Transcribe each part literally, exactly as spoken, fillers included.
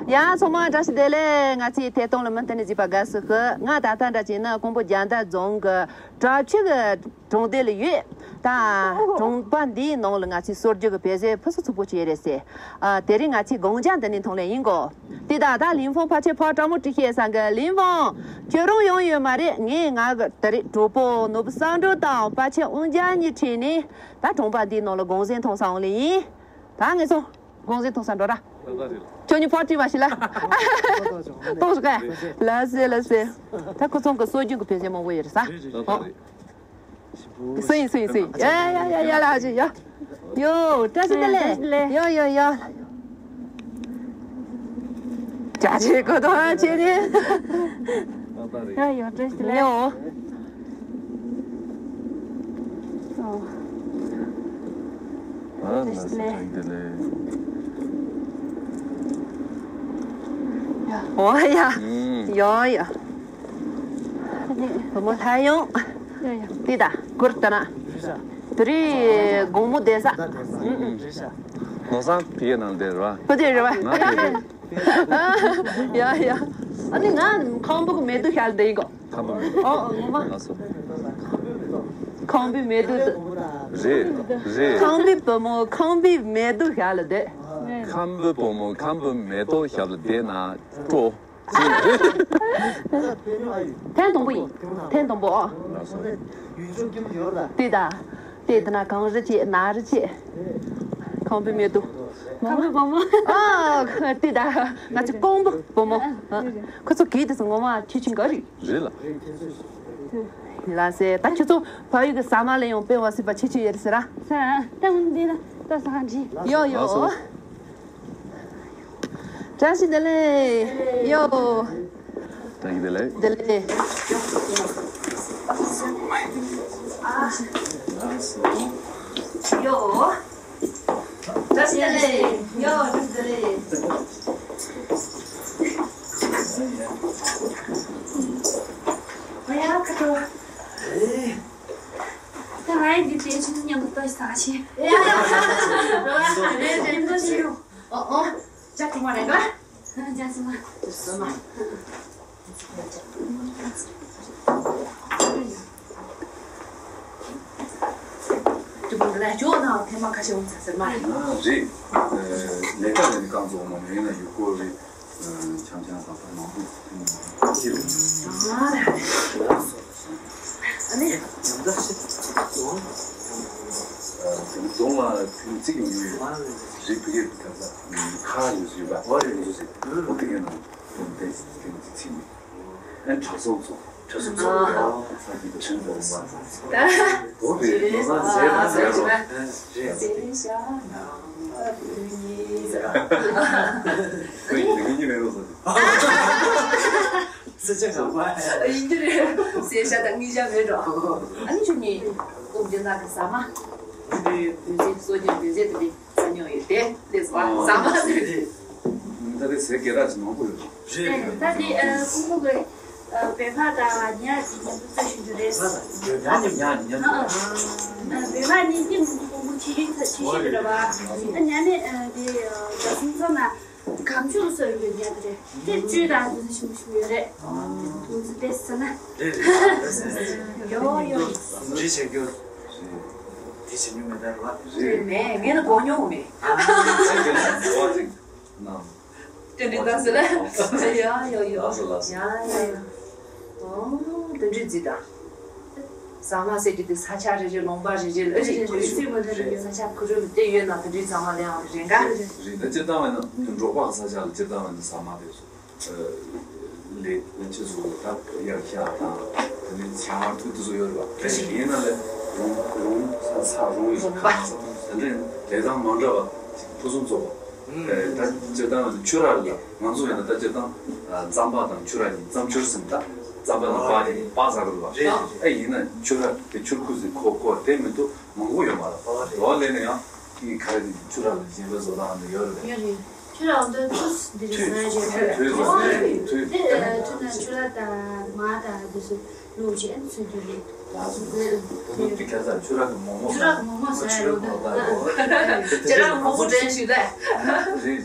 ཡ་ཚང་མ་བཀྲ་ཤིས་བདེ་ལེགས། ང་ཚོའི་ཐད་གཏོང་ལ་མུ་མཐུད་ནས་གཟིགས་པ་དགའ་བསུ་ཞུ། ང་ད་ལྟ་འདྲ་བྱས་ན་ཀོང་པོ་རྒྱ་མདའ་རྫོང་གི་གྲྭ་ཆུ་གི་གྲོང་སྡེ་ལ་ཡོད། ད་གྲོང་པ་འདིའི་ནང་ལ་ང་ཚོའི་སྲོལ་རྒྱུན་གྱི་བོད་ཟས་ཕུན་སུམ་ཚོགས་པོ་ཅིག་ཡོད་རེད་ཟེར། ཨ། དེ་རིང་ང་ཚོའི་དགོངས་འཇགས་འདི་ནས་མཐོང་ལེ་ཡིན་གོ། དེ་ད་ད་ལིན་ཧྥང་ཕལ་ཆེར་ཕར་སྤྲང་མོ་བྲིས་ཤེས་ས་གི། ལིན་ཧྥང་ཁྱོད་རང་ཡོང་ཡོད་མ་རེད། ངས་ང་གི་ད་རེས་གྲོགས་པོ་ནོར་བུ་བསམ་གྲུབ་དང་ཕལ་ཆེར་དབང་རྒྱལ་གཉིས་ཁྲིད་ནས་ད་གྲོང་པ་འདིའི་ནང་ལ་དགོང་ཟས་འཐུང་ས་འོང་ལེ་ཡིན། ད་ངེད་ཚོ་དགོང་ཟས་འཐུང་ས་འགྲོ་ར། ཁྱོད་གཉིས་ཕར་ཁྲིད་པ་ཞིག་ལ། གཏོང་ཞིག་ག་ལ་སེ་ལ་སེ། ད་ཁོ་ཚང་གི་སྲོལ་རྒྱུན་གྱི་བོད་ཟས་མང་པོ་ཡོད་རེད་ས། ཨོ། སུ་ཡིན་སུ་ཡིན་སུ་ཡིན། ཡ་ཡ་ཡ་ཡ་ལ་ཅི་ཡ། ཡོ་བཀྲ་ཤིས་བདེ་ལེགས། ཡོ་ཡོ་ཡོ། བཀྲ་ཤིས་གོ་ཐོང་ཆེ་ནི། ཡོ་ཡོ་བཀྲ་ཤིས་བདེ་ལེགས། ཡོ། བཀྲ་ཤིས་བདེ་ལེགས། ཨོ་ཡ། ཡོ་ཡོ། བུ་མོ་ལྷ་ཡོང་། ཡ་ཡ། དེ་ད་གུར་ལྟ་ན། དེ་རིང་དགོང་མོ་བསྡད་ས། ནོར་བཟང་ཕ་གིའི་ནང་བསྡད་རེད་བ། ཕ་གིའི་རེད་བ། ང་ཕ་གིའི་རེད། ཡ་ཡ། ཨ་ནི་ང་ཁམ་བུ་གི་མེ་ཏོག་ཤར་བསྡད་ཡིན་གོ། ཁམ་བུ་མེ་ཏོག་ཨོ་ངོ་མ། ལགས་སོ། ཁམ་བུའི་མེ་ཏོག་དེ། རེད་རེད། ཁམ་བུའི་བུ་མོ་ཁམ་བུའི་མེ་ཏོག་ཤར་ལ་བསྡད། ཁམ་བུའི་བུ་མོ་ཁམ་བུའི་མེ་ཏོག་ཤར་ལ་བསྡད་ན་སྤྲོ། ཐེངས་དང་པོ་ཡིན། ཐེངས་དང་པོ་ཨོ། ལགས་སོ། དེ་ད། དེ་ད་ན་གངས་རི་བྱས་ནགས་རི་བྱས། ཁམ་བུའི་མེ་ཏོག་ཁམ་བུའི་བུ་མོ། ཨ་དེ་ད་ང་ཚོ་ཀོང་པོ་བུ་མོ། ཁོ་ཚོ་གིས་དེ་ཚོ་ངོ་མ་ཁྱི་ཆུང་ག་རེད། རེད་ལ། ལགས་སེ། ད་ཁྱོད་ཚོ་ཕ་ཡུལ་གྱི་ཟ་མ་ལ་ཡང་དཔེ་བ་སྲིད་པ་ཆེ་ཆེ་ཡོད་རེད་ཟེར་ར། ས་ད་འོན་ཏེ་ད་ལྟ་ས་ག་འདྲི། ཡོ་ཡོ། ལགས་སོ། བཀྲ་ཤིས་བདེ་ལེགས། ཡོ། བཀྲ་ཤིས་བདེ་ལེགས། བདེ་ལེགས། ཡོ། བཀྲ་ཤིས་བདེ་ལེགས། ཡོ། བཀྲ་ཤིས་བདེ་ལེགས། ཨ་ཡ་ཁ་ཏོ། ད་ང་ཡི་འདི་དེ་ཆུང་མཉམ་དུ་ལྟ་ཞིག་ཟ་ཆེ། ཡ་ཡ། རེད་རེད། མཉམ་དུ་ཤི་རུ། ཨོ་ཨོ། ཅག་ཐུང་བ་རེད་ག་ལ། ཅག་སོང་ང་། སོང་ང་། ཅུ་པང་ལ་ཅོ་ན་ཐེངས་མ་ཁ་ཤས་འོང་ཚར་ཟེར་མ་རེད། ཨ་རེད། ལས་ཀ་ལས་ནི་རྐང་བཙུགས་མ་མེད་ན་ཡུལ་སྐོར་རེད། འཆམ་འཆམ་དང་ཐང་མང་པོ་ཐུག་མྱོང་། ཨ་ནི། རྫོང་ལ་ཐུག་ཚིག་ཡོང་ཡོད་རེད། བུ་གའི་ཁ་ས་ཁ་ཡོད་ཡོད་པ་བ་རེ་ཡོད་ཟེར་བ་འོ་དེ་གའི་ནང་དེ་ཚིག་མི་ཨ་གྲྭ་ཚང་ཚོ། ཁྲ་ཚོ་ཚོ། ཨ། ཁྲ་ཚོ་ཚོ། ཁྲ་ཚོ་ཚོ། ཁྲ་ཚོ་ཚོ། ཨོ་རེད། ལོ་ཙཱ་ཟེར་ན་ཟེར་རོ། རེད། ཟེར་ཤག་ན། ཁོས་ཡིན་གཉིས་མེད་རོ་ཟེར། ཟེར་ཆ་གང་པ། ཡིན་གྱི་རེད། ཟེར་ཤག་ད་གཉིས་ཆ་མེད་འགྲོ། ཨ་ནི་ཁྱོད་གཉིས་ཀོང་ཇོ་ནག་གི་ཟ་མ། བོད་བོད་ཟས་སྲོལ་རྒྱུན་བོད་ཟས་དེ་འདྲ། ས་ཉོ་ཡོད་དེ་ལས་སོ་ཟ་མ་ཟེར། ད་དེ་ཟས་སྐད་གྲགས་ཅིག་མང་པོ་ཡོད་རེད། ད་དེ་ཨ་ཀོང་པོ་གི་ཨ་བོད་ཕག་དང་ཉ་དེ་མཉམ་དུ་བཙོས་ཤིང་དུ་རེད། ཉ་ཉ་ཉ་ཉ། ཨ་ཨ་བོད་ཕག་ནི་ནི་མི་འདུག་ཀོང་པོ་ཆེ་ཤིང་ཚ་ཆེ་ཤིང་དུ་རེད་བ། ཨ་ཉ་ནི་ཨ་དེ་ཨ་རྒྱ་སྲུང་ཚོ་ན། སྒམ་ཆུ་ལ་སོགས་ཡོད་ཉ་དེ་རེད། དེ་བཅུད་དང་དེ་ཚོ་ཞིམ་པོ་ཞིམ་པོ་ཡོད་རེད། དེ་ཚོ་ཏོག་ཙམ་ཟ་ན། རེད་རེད། ཡོ་ཡོ། འདྲི་བྱེད་རྒྱུ། དེ་བྱེད་མྱོང་མེད་ད་རེད་བ། རེད་མེད་ངས་ལ་གོ་མྱོང་མེད། ཨ་ནི་བྱེད་རྒྱུ་ལ་གོ་བ་ཅིག་གནང་། དེ་འདྲི་ད་ཟེར་ལ། ཡ་ཡོ་ཡོ། ལགས་སོ་ལགས་སོ། ཡ་ཡ་ཡ། ཨོ་དེ་འདྲི་རྩིས་དང་། ཟ་མ་ཟེར་རྒྱུ་དེ་ས་ཆ་རེ་རེ་ལུང་པ་རེ་རེ་ལ་རེ་རེ་རེ་རེ་ས་ཆ་ཁོ་རང་ལ་བལྟས་ཡོད་ན་དེ་འདྲའི་ཚང་མ་ལེན་ཡང་རེ་འགའ། རེད་ད་སྤྱིར་བཏང་བ་ན་འབྲོག་པ་གི་ས་ཆ་ལ་སྤྱིར་བཏང་བ་ན་ཟ་མ་དེ་ཚོ་ལས་ཕྱི་ཚོ་ད་དབྱར་ཤ་དང་དེ་ནས་བྱ་དམར་ཐུག་དེ་ཚོ་ཡོད་རེད་པ། དེ་བཞིན་ཡིན་ན་ལས་རོང་རོང་ས་ས་རོང་ཡོད་རོང་པ་དེ་འདྲའི་ལས་སྟངས་མ་འདྲ་བ་ཕུན་སུམ་ཚོགས་པ། ད་སྤྱིར་བཏང་བ་ན་ཆུ་རགས་ལ་ང་ཚོ་ཡིན་ན་ད་སྤྱིར་བཏང་རྩམ་པ་དང་ཆུ་རགས་ཡིན། རྩམ་ཆུར་ཟེར་ད་རྩམ་པ་དང་སྤགས་དེ་སྤགས་ཟ་གི་རེད་པ། ཨེ་ཡིན་ན་ཆུ་རགས་དེ་ཆུར་ཁུ་ཟེར་ཁོ་ཁོ་དེ་མི་འདུག་མང་པོ་ཡོད་མ་རེད། འོ་ལས་ན་ཡང་ཁྱི་ག་རེ་ཆུ་རགས་ལ་སྦྱིན་པ་བཟོ་སྟངས་འདི་ཡོད་རེད། ཡོད་རེད། ཆུ་རགས་འདི་ཐུགས་འདི་རེད་ཟེར་ན་བྱས་པ་རེད། དུས་ཟ་དུས་དེ་ཐུག་ན་ཆུ་རགས་དང་མར་དང་འདི་ཚོ་བླུགས་བྱས་ཚོས་རྒྱུ་རེད། ལགས་སོ། ད་དུང་འདི་ཁ་སང་ཆུ་རགས་ཀྱི་མོག་མོག་ཆུ་རགས་མོག་མོག་ཟ་ཡ་ཡོད་འདུག་ཆུ་རགས་མོག་མོག་དྲན་ཞུས་ད། རེད།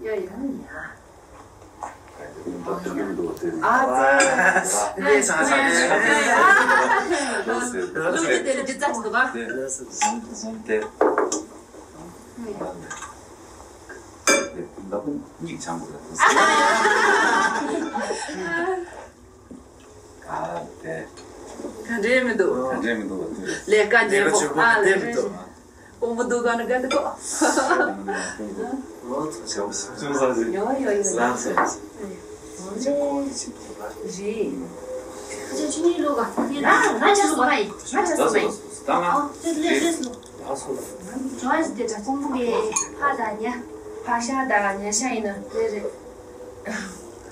ཡ་ཡ། ཨ་ཙི། ལུགས་ཀྱི་དེ་ལ་ཇི་ཙམ་ཞིག་འདུག་ག་ཟུམ་ཟུམ་དེ། ལག་པ་གཉིས་འཆང་དགོས་ལ། ཨ་དེ། ག་འདྲས་མི་འདུག་ག་འདྲས་མི་འདུག་བ་དེ། ལས་ཀ་འཇེབ་པོ། ཨ་ལས་ཀ་འཇེབ་པོ། དཔོན་པོ་འདུག་ག་ན་ག་འདུག་གོ། ཡོ་ཡོ་ཡོ། རེད། ཁ་ཆེ་ཆུ་ནི་ལོ་ག་ང་ང་ཆ་སོ་མ་ཡིན། ང་ཆ་སོ་མ་ཡིན། ཨ་ཅི་ལས་རེད་སོ། ལགས་སོ། ཇོ་ཨེས་དེ་འདྲ་ཚོང་པོ་གི་ཕ་དང་ཉ། ཕ་ཤ་དང་ཉ་ཤ་ཡིན་ན་རེད་རེད།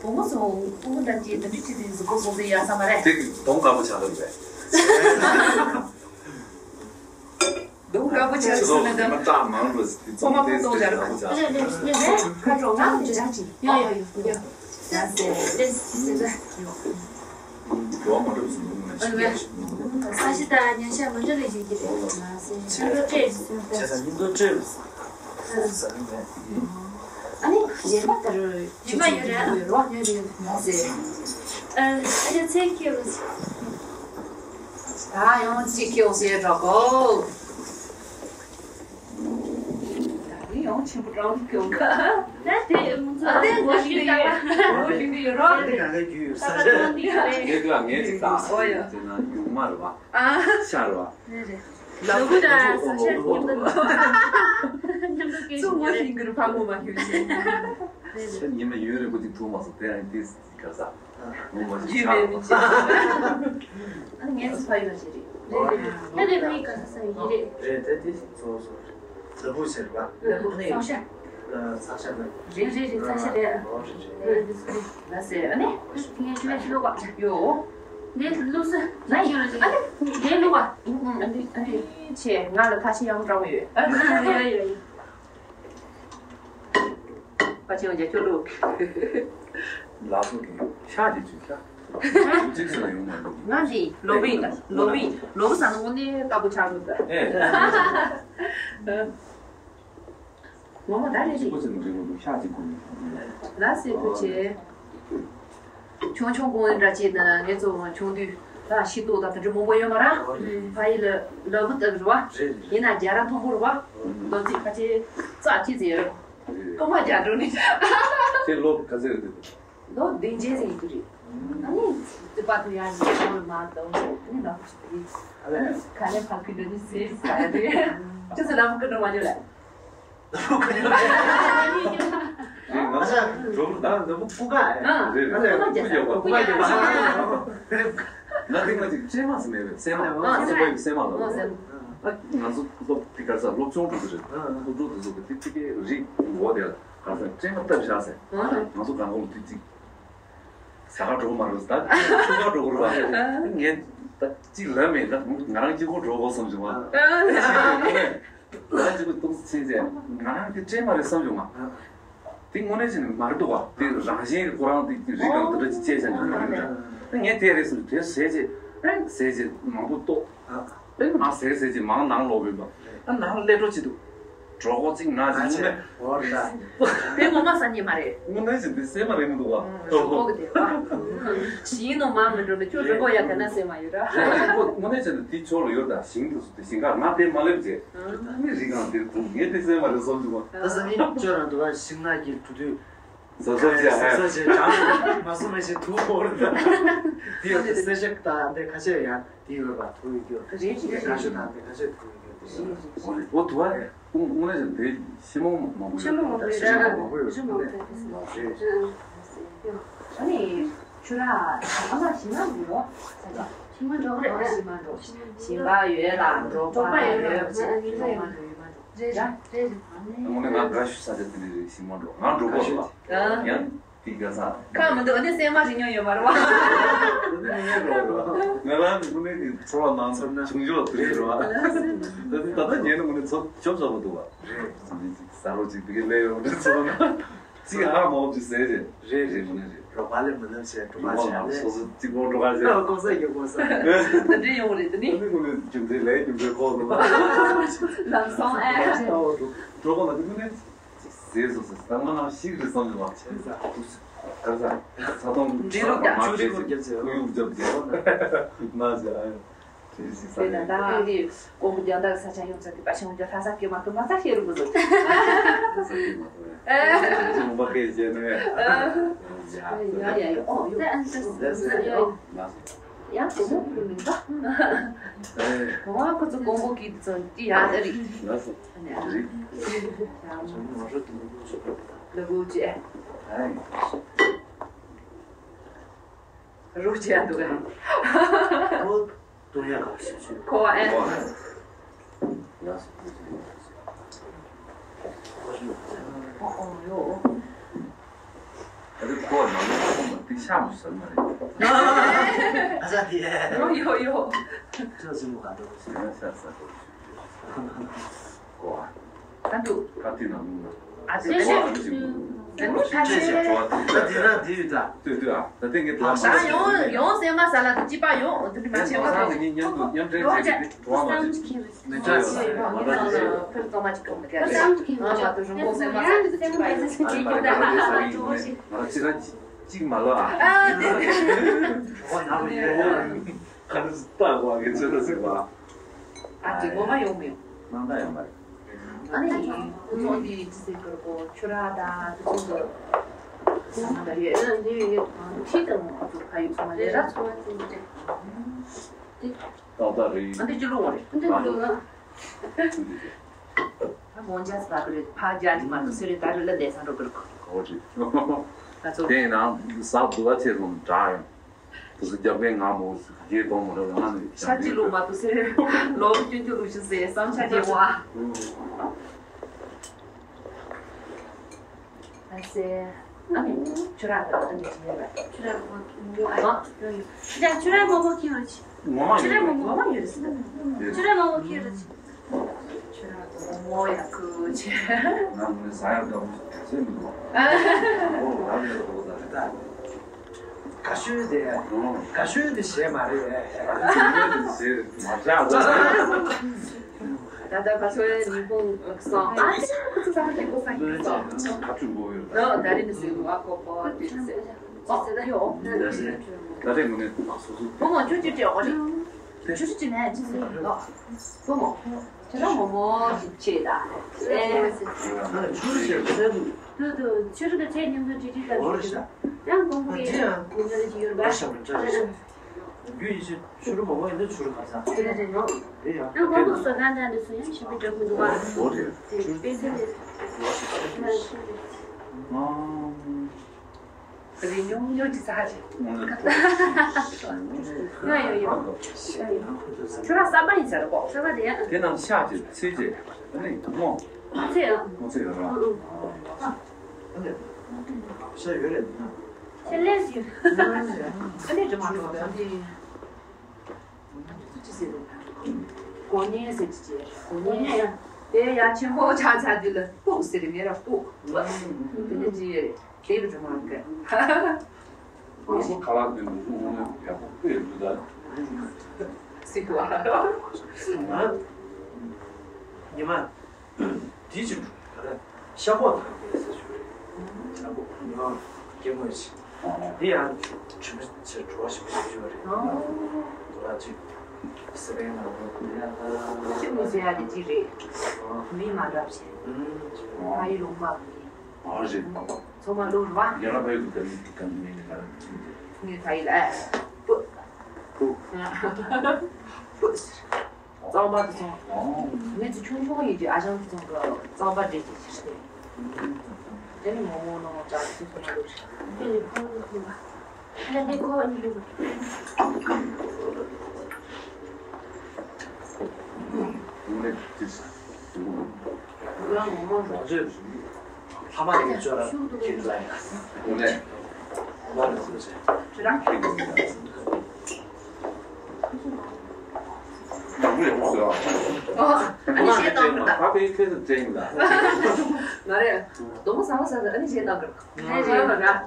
བུ་མོ་ཚོ་བུ་མོ་འདྲ་གྱི་འདི་འདྲ་བྱེད་དུས་གཟུགས་པོ་བཟོ་ཟེར་ཡ་ས་མ་རེད། དེ་གི་གདོང་དཀར་པོ་ཆགས་ལ་རེད། གདོང་དཀར་པོ་ཆགས་ཟེར་ན་ད། ཁོ་མ་གཏོང་བྱ་རེད། རེད་རེད་རེད། ཁ་གྲོགས་ང་དེ་འདྲ་གྱི། ཡོ་ཡོ་ཡོ་ཡོ། ཡ་ཟེར་ལེ་སི་ཟེར། ས་གཞི་དང་ཉ་ཤ་མི་འདྲ་ལ་ཡོད་ཀྱི་རེད། ཆུ་འགྲོ་སྤྲད། བྱས་ཙང་མི་འདུག་སྤྲད། ཨ་ནི་རྗེས་མ་ལྟར་ཡོད་མ་ཡོད་རེད། ཡོད་རོགས་ཡོད་རེད་མ་ཟེར། ཨ་ཨ་ཅག་ཚེ་ཁྱེད་རུ། ད་ཡང་གཅིག་ཁྱེད་འོང་ཟེར་འགྲོ་གོ། ད་ཡང་ཆེན་པོ་ཀྲང་ཀྱོང་ག་ད་དེ་ང་ཚོ་ཨ་དེ་ང་ཞིག་ཡོད་ཡོད་རོགས། དེ་ག་ལ་རྒྱུས་ཡོད་ས་རེད། ད་ད་ད་འདི་ག་རེད། ངས་ཅིག་ད་ཨོ་ཡ་ཡང་ན་ཡུང་མ་རེད་བ། ཨ་ཤ་རེད་བ། རེད་རེད། ལ་ལུ་གུ་དང་ས་ཆ་མཉམ་དུ་མཉམ་དུ་སྐད་ཚུར་ངོ་ཤེས་ཤིང་གི་རུ་ཕག་མོ་མ་ཁྱོད་ཤེས། རེད་རེད། ཉི་མ་ཡུན་རིང་པོ་ཅིག་ཐུག་མ་སོང་། དེ་ཡང་དེ་ག་ས། ངོ་མ་ཅིག་ཡུན་མེད་མི་ཆགས། ཅིག་ཨ་ནི་ངས་ཚོ་ཕ་ཡུལ་ལ་བྱེད་རེད། རེད་རེད། ད་དེ་ཕ་ཡུལ་ག་ས་ས་ཡིན་རེད། རེད་དེ་དེ་ཚོ་སོ་རེད། ལ་བུ་ཟེར་བ། ལ་བུ་ནི་ས་ཤ། ས་ཤ་ནི། རེད་རེད་རེད། ས་ཤ་རེད། ཨོ་རེད་རེད། རེད་རེད། ལ་ཟེར་ཨ་ནི། ངས་ཁྱོད་ལ་ཤི་ལོ་བ། ཡོ། འདི་ལུགས་སུ་ན་ཡོད་རེད། ཨ་ནི་འདི་ལུགས་བ། ཨ་ནི་ཨ་ནི་ཆེ་ང་ལ་ཁ་ཆེ་ཡང་འདྲ་བོ་ཡོད། ཨ་ཡ་ཡ་ཡ། ཁ་ཆེ་ཡང་རྒྱ་ཁྱོད་ལུགས། ལགས་སོ། གི་ཤ་གི་ཆུ་ཤ། གཅིག་སུ་ཡོང་མ་འདུག་ང་འདི་ལོ་བི་ལོ་བི་ལོ་བི་ས་ནོ་ནི་ལྟ་བུ་ཆགས་འདུག་ད། ཨེ། ངོ་མ་ད་རེ་རེ། ཁོ་ཚོ་ནི་རེ་བོ་ཤ་གཅིག་གོ་ནི། ལ་སེ་ཁོ་ཆེ། ཆུང་ཆུང་གོང་འདྲ་ཅིག་ན་ངེད་ཚོ་ཆུང་དུས་ད་ཤི་ཏོག་ད་དེ་འདྲ་མང་པོ་ཡོད་མ་ར། ཕ་ཡི་ལ་ལ་བུ་ལྟ་བུ་རེད་བ། ཡིན་ན་རྒྱ་ར་མཐོན་པོ་རེད་བ། ལོ་ཚིགས་ཁ་ཆེ་རྩ་ཆེ་ཟེར་ཡོད། རྐང་པ་རྒྱ་འགྲོ་ནི། དེ་ལོ་ག་ཚོད་རེད་འདུག་ལོ་བདུན་ཅན་ཟིག་ཡིན་རྒྱུ་རེད། ཨ་ནི་རྩིག་པ་དུ་ཡང་ཡིན་ཁོང་ལ་མ་གཏོང་། ཨ་ནི་ལ་ཁུ་ཞིག་ཨ་ནི་ག་ལེ་ཕ་ཁུ་འདྲ་ནི་ཟེར་ཟ་ཡ་རེད། ཁྱོད་ཚོ་ལ་མ་ཁུ་འགྲོ་མ་འཇོག་ལ། ལ་ཁུ་འགྲོ་ང་ཚོ་འགྲོ་ད་འདི་མོ་ཀུ་ཀ་ཨ་རེད་རེད། ཀུ་ཀ་རྒྱག་པ་ཀུ་ཀ་རྒྱག་པ། ང་དེ་ང་ཅིག་སྲན་མ་ཟེར་མེད་པས། སྲན་མ་སྲན་མ་ཡིན། སྲན་མ་ལ་ལོ། ང་ཚོ་སློབ་དེ་ག་ས་སློབ་ཆུང་དུ་རེད། སློབ་ཆུང་དུ་ཚོ་གི་དེ་དེ་གའི་རིགས་འོ་དེ་ལ། ག་ས་སྲན་མ་བཏབ་བཞག་ཟེར། ང་ཚོ་གང་གོང་དུས་གཅིག་ཟ་ཁ་འགྲོ་མ་རེད་ད། ཆུ་ཁ་འགྲོ་དགོས་རེད་པ། ངས་ད་གཅིག་ལབ་མེད་ད། ང་རང་གཅིག་པོ་འགྲོ་དགོས་བསམ་བྱུང་བ། ང་གཅིག་པོ་ཏོག་ཙམ་ཕྱིན་ཚེ་ང་རང་གི་སྲན་མ་རེད་བསམ་བྱུང་ང་། དེ་དངོས་གནས་བྱས་ནས་མ་རེད་འདུག་བ། དེ་རང་བཞིན་གྱི་ཁོ་རང་དེ་རིགས་གང་དེ་འདྲ་ཅིག་བྱས་བྱས་འགྲོ་ཡོད་རེད། ངས་དེ་རེད་བསམ་བྱུང་། དེ་ཟས་རྗེས་ཟས་རྗེས་མང་པོ་ལྟོགས། ཨེ་མ་ཟེར་ཟེར་གྱི་མང་ནང་ལོག་པའི་བ། ཨ་ནང་ལས་འགྲོ་བྱེད་དུ། གྲོགས་པོ་གཅིག་ང་ཟིན་ནས། འོ་རེད། དེ་ངོ་མ་ཟ་ཉེ་མ་རེད། དངོས་གནས་བྱས་འདི་སྲན་མ་རེད་མི་འདུག་བ། གྲོགས་པོ་གི་དེ་བ། ཞིང་ནང་མ་མི་འགྲོ་ནས་ཁྱོད་རི་མགོ་ཡ་ག་ན་སྲན་མ་ཡོད་ར། དངོས་གནས་བྱས་འདི་དེ་ཕྱོགས་ལ་ཡོད་ད། ཞིང་དུ་སུ་དེ་ཞིང་ཁ་ང་དེ་མ་སླེབས་རྗེས། ཨ་ནི་རི་སྒང་དེར་འདུག་ངས་དེ་སྲན་མ་རེད་བསམ་འདུག་བ། ད་ས་ནི་ཁྱོད་རང་འདུག་ག་ཞིང་ནགས་ཀྱི་གྲུ་དུས། ཟ་ཟ་བྱས་ཟ་ཟ་བྱས་གྲང་མ་སོ་མ་བྱས་དུ་བོར་ད། དེ་ཡོད་ད། སེ་ཤ་དང་དེ་ཁ་ཤས་ཡང་དེ་ཡོད་པ་དུ་ཡོད་རྒྱུ། རེད་རེད་རེད། ཁ་ཤས་དང་དེ་ཁ་ཤས་དུ་ཡོད་རྒྱུ་དེ་ཡོད། འོ་དུ་བ་དངོས་གནས་ཀྱང་དེ་ཤི་མོ་མང་པོ་ཡོད། ཤི་མོ་མང་པོ་ཡོད། ཤི་མོ་མང་པོ་ཡོད། ཨ་ནི་ཆུ་ར་ཨ་མ་ཤི་མ་འགྲོ། ཤི་མ་འགྲོ་རེད། ཤི་མ་འགྲོ། ཤི་མ་ཡོད་ལ་འགྲོ་པ་ཡོད། ཤི་མ་འགྲོ་ཡོད་མ་འགྲོ། རེད་ར་རེད་རེད། དངོས་གནས་ང་དགའ་ཤོས་ས་ཆ་དེ་འདྲ་རེད། ཞིག་མ་འགྲོ་ང་འགྲོ་གོ་ར་བ། ཡང་དེ་དགའ་ས། ཁ་མི་འདུག་ཨ་ནི་སྲན་མ་རིག་མྱོང་ཡོད་མ་རེད་བ། ང་རང་གི་དངོས་གནས་ཀྱི་ཚོར་བ་ནང་ཚོར་ན་བྱུང་ཆོག་དེ་རེད་བ། ད་ལྟ་ད་ལྟ་ཉན་ན་དངོས་གནས་ཚོ་ཆོབ་ཆོབ་པོ་འདུག་བ། རེད། ཟ་རོ་ཅིག་དེ་ག་ལས་ཡོང་དུས་ཚོར་ན། ཅིག་ཧ་མ་འོང་ཅིག་ཟེར་རེད། རེད་རེད་རེད་རེད། རོགས་པ་ལས་མི་ནུབ་བྱས་གྲོགས་པ་བྱས་ནས། སོ་སོ་གཅིག་པོ་གྲོགས་པ་བྱས། ལྐོག་ཟ་ཡོད་ལྐོག་ཟ། དེ་འདྲ་ཡོང་རེད་དེ་ནི། དེ་ནི་ཁོ་ནི་རྒྱུ་མཚན་ལས་རྒྱུ་མཚན་ཁོག་ནོ། ལམ་སང་ཨེ། གྲོགས་པོ་ལ་དེ་ནི་ཟས་སོ་སོ་ཟ་མ་ན་ཤིག་རེད་བསམ་གྱི་མ་བྱས། གར་ཟ་ཚ་ཏོང་ཆུ་རིགས་རྒྱབ་ཆུ་རིགས་རྒྱབ་ཟེར་ཁུ་ཡུག་རྒྱབ་ཟེར་ན་ཟེར་ཨ། དེ་ན་ད་ཨང་གི་ཀོང་པོ་རྒྱང་ཐག་ས་ཆ་ཡོང་ཚ་གི་པ་ཆུང་རྒྱ་ལྷ་ས་སྐྱེ་མ་ཐུབ་མ་ས་ཤེས་རུ་གུ་ཟུ། ལྷ་ས་སྐྱེ་མ་ཐུབ་ཡ། ལུང་པ་སྐད་བྱས་ནས། ཡ་ཡ་ཡ་ཡ་ཨོ་ཡོ། ཡ་སོ་མོ་ཁུ་མིན་པ། ཨོ་ཁུ་ཚོ་ཀོང་པོ་གི་ཚོ་ཏི་ཡ་ད་རི། ལ་སོ་རི། ལ་གུ་ཅེ། རུ་ཅེ་འདུག་ག་ཏུང་ཡ་ག་ཤི་ཤི། ཁོ་ཨེ། ཨོ་ཨོ་ཡོ། ཨ་དེ་ཁོ་ནང་ལོགས་ཁོ་མ་དེ་ཤ་མི་ཟ་མ་རེད། ཨ་ས་དེ། ཡོ་ཡོ་ཡོ། ཅོ་ཟིན་མོ་ག་འདུག་ཤ་ཟ་གོ། ཨོ་ཨ། ད་འདུག་ད་དེ་ནང་ལོགས་ན། ཨ་དེ་ཁོ་ཨ་ནི་ཅིག་འདུག་ད་ནི་ཕ་ཆེ། ད་དེ་ན་དེ་ཡོད་ད། ལྟོས་ལྟོས་ཨ། ད་ཐེངས་ཀྱི་ལམ་ས་ཡོང་ཡོང་སེ་མ་ས་ལ་དུ་ཅི་པ་ཡོང་དུ་མ་ཆེ་བ། ས་ནི་མཉམ་དུ་མཉམ་འབྲེལ་བྱེད་ཀྱི་འགྲོ་བ་མ་བྱེད། མི་འདྲ་ཡོད་ས་རེད་མ་འདྲ་ཞིག་རེད། ཕར་གཏོང་མ་ཅིག་གཏོང་མི་དེ་རེད། ང་མ་དུ་རུང་གོང་སེ་མ་ས་དུ་ཅི་པ་ཡོང་སེ་ཅི་ཡོང་ད་ཧ་ལ་ཅོ་ཞིག་ང་ཅི་ར་ཅིག་མ་ལོ་ཨ། ཨ་དེ་དེ། ག་རེ་ཟིག་ལྟ་བ་གི་ཚོད་ལ་ཟིག་བ། ཨ་ཅིག་ངོ་མ་ཡོང་མི་ཡོང་། ནང་ད་ཡོང་མ་རེད། ཨ་ནི་ཁོ་ཚོ་འདི་ཅི་ཟེར་དགོས་རེད་གོ། ཆུ་རགས་དང་དེ་ཚོ་འདི་ཚང་མ་ལ་ཡོད། ཨ་འདི་ཡོད་ཡོད། ཁྲིད་དང་ཁོ་ཚོ་ཕ་ཡུལ་ཚང་མ་ལས་རག་ཚང་མ་ཚང་མ་རེད། ཏག་ཏག་རེད། ཨ་འདི་ཅི་ལོ་བ་རེད། ཨ་འདི་ལོ་ལ། ད་མོན་ཇ་ས་གི་རེད། ཕ་རྒྱ་ནི་མ་གཏོགས་སེ་རེད། ད་རེད་ལ་ལས་ས་འགྲོ་གི་རེད་གོ། ཨོ་རེད། ད་ཚོ། དེ་ཡིན་ན་ཟག་སྡུག་བ་ཆེ་སོང་དྲག་ཡོང་། དུ་སུ་རྒྱབ་མཁན་ང་མོ་རྒྱས་གཏོང་མོ་རེད། ང་ནི་ཤ་ཅི་ལུག་མ་ཏུ་སེ་ལོ་ཀྱུ་ཀྱུ་ལུག་ཤུ་སེ་བསམ་ཆ་རྒྱས་བ། ཨ་སེ། ཨ་ནི་ཆུ་རགས་ལ་ཨ་ནི་ཅི་ཡོད་ལ། ཆུ་རགས་མོ་མོ་ཨ་ཡོད་ཡོད། ཡ་ཆུ་རགས་མོ་མོ་ཁྱེར་རོ་ཆི། ངོ་མ་ཆུ་རགས་ཡོད་མོ་མོ་ངོ་མ་ཡོད་རེད། ཆུ་རགས་མོ་མོ་ཁྱེར་རོ་ཆི། ཆུ་རགས་མོ་མོ་ཡ་ཁུ་ཆེ། ང་ནི་ཟ་ཡག་འདྲ་པོ་ཞིག་ཟེར་མི་འདུག་ཨ་ཧ་ཧ་ཧ། ཨོ་ལ་ལ་ལ་ལ་ད། དགའ་ཤོས་དེ། དགའ་ཤོས་དེ་གཞས་མ་རེད། ད་ལྟ་ཁ་སོའི་ཉིན་གུང་སོང་ཨ་ཙི་ཁོ་ཚོ་ས་ཁ་ཅིག་པོ་ས་ཁྱི་སོང་། ཁ་ཆུ་མགོ་ཡོད། ད་རེས་ནི་སུས་ཨ་ཁོ་ཁོ་དེ་ཟེར་ཨོ་ཟེར་ད་ཡོ། ད་རེས་ངོ་ནས་སོ་སོ། བུ་མོ་ཁྱོད་ཀྱིས་སྤྲད་འོ་རེད། ཆུ་ཆུ་ཅི་ནས་ཅི་ཟེར་ལོ། བུ་མོ། ཁྱེད་རང་མོ་མོ་ཞིག་བྱེད་ད། ཨེ། ཆུ་རུ་ཞིག་བྱེད་དུ། དུ་དུ་ཆུ་རུ་དུ་ཆེ་ཉུང་དུ་ཅི་ཅི་ལྟར་ཞིག་ཡོད། ཡང་གོང་གི་ཉུང་དུ་ཅི་ཡོད་པ། རྒྱུ་ཡིན་ཕྱིར་ཆུ་རུ་མོ་མོ་ཡིན་དུ་ཆུ་རུ་ག་ས། དེ་རེད་རེད་ཡོང་། རེད་ཡ། ཡང་གོང་གི་བཟོ་ལྟ་འདྲ་འདི་ཚོ་ཡང་ཞིབ་པའི་འགྲོ་གི་འདུག་བ། འོ་རེད། དེ་དཔེ་མཚོན་རེད། རི་ཉུང་ཉུང་ཅིག་ཟ་ཧ་ཅིག་ང་ཡོད་ཡོད། ཁྱོད་རང་བསམ་པ་ཡིན་ཟེར་གོ། བསམ་པ་དེ་ཡང་། དེ་ནང་ཤ་ཅིག་ཚིལ་ཅིག་ཨ་ནི་མོ། ཚིལ་ཡང་། མོ་ཚིལ་ཡོད་ར། ཨ་ནི་ཤ་ཡོད་རེད། ཤ་ལས་ཡོད། ཨ་ནི་དྲི་མ་འགྲོ་བ་དེ། ཅི་ཟེར་རེད། གོ་ཉན་ཟེར་ཅི་ཅེ། གོ་ཉན་ཡང་། དེ་ཡ་ཆེན་པོ་ཆགས་ཚར་དུས་ལ་སྤུག་ཟེར་རེད། ངས་ར་སྤུག་དེ་ནི་ཅི་ཡོད་རེད། དེ་གི་དྲི་མ་འགའ། ང་ཚོ་ཁ་ལག་དེ་འདུག་སུ་འོང་ནས་ཡག་པོ་དཔེ་འདུག་ད། སྲིད་དུ་ཨ། ཉི་མ། དེ་ཅི་འདུག་ད་ལྟ་ཤ་ཁོག་དང་དེ་ཟེར་ཞུ་རེད། ཤ་ཁོག་ཉི་མ་སྐྱེ་དངོས་ཤིག་དེ་ཡང་དྲི་མ་ཆེ་བྲོ་བ་ཞིག་ཞུ་རེད། དོ་ར་ཅིག་སི་པན་ནང་ལོགས་དེ་ཡང་ད་ཅི་མི་ཟེར་ཡ་དེ་ཅི་རེད། མི་མ་འདྲ་བྱས། ཨ་ཡི་ལུང་མ་མི། ཨ་རེད། ཚང་མ་ལོ་རེད་བ། རྒྱ་ལ་བས་ཀྱི་ཀ་མི་ཀ་མི་ནི་ཀ་ར་ཅི་མི་ཟེར། ངས་ད་ཡི་ལ་ཨ། པུ། པུ། པུ་ཟེར། རྩམ་པ་དེ་ཚོ། ངས་ཚོ་ཆུང་ཆུང་ཡིན་དུས་ཨ་ཞང་དེ་ཚོ་གི་རྩམ་པ་འདྲེས་ཀྱི་ཕྱིར་ཏེ། དེ་ནི་མོག་མོག་ནང་ལ་ཅག་ཚོ་ཚོ་མ་འདུག་ཤག་དེ་ནི་ཁོ་ནི་ཁོ་ལ་འདི་ཁོ་ནི་ལུག་ངས་ཅི་ཟེར། ལྷ་མ་ཡིན་ཅོ་ར་ཁྱེད་ལ་ཡ། ལ་ལ་སོ་སེ། ཁྱེད་རང་ཁྱེད་ལ་ཡ། ཨ་ནི་གཞས་བཏང་གི་རེད། ད་ཕ་པའི་ཁྱེད་ཚོ་དྲན་ཡིན་ད། མ་རེད། རྡོག་མོ་ཟ་མ་ཟ་ཟ་ཨ་ནི་གཞས་བཏང་གི་རེད། རེད་རེད་ར། རེད།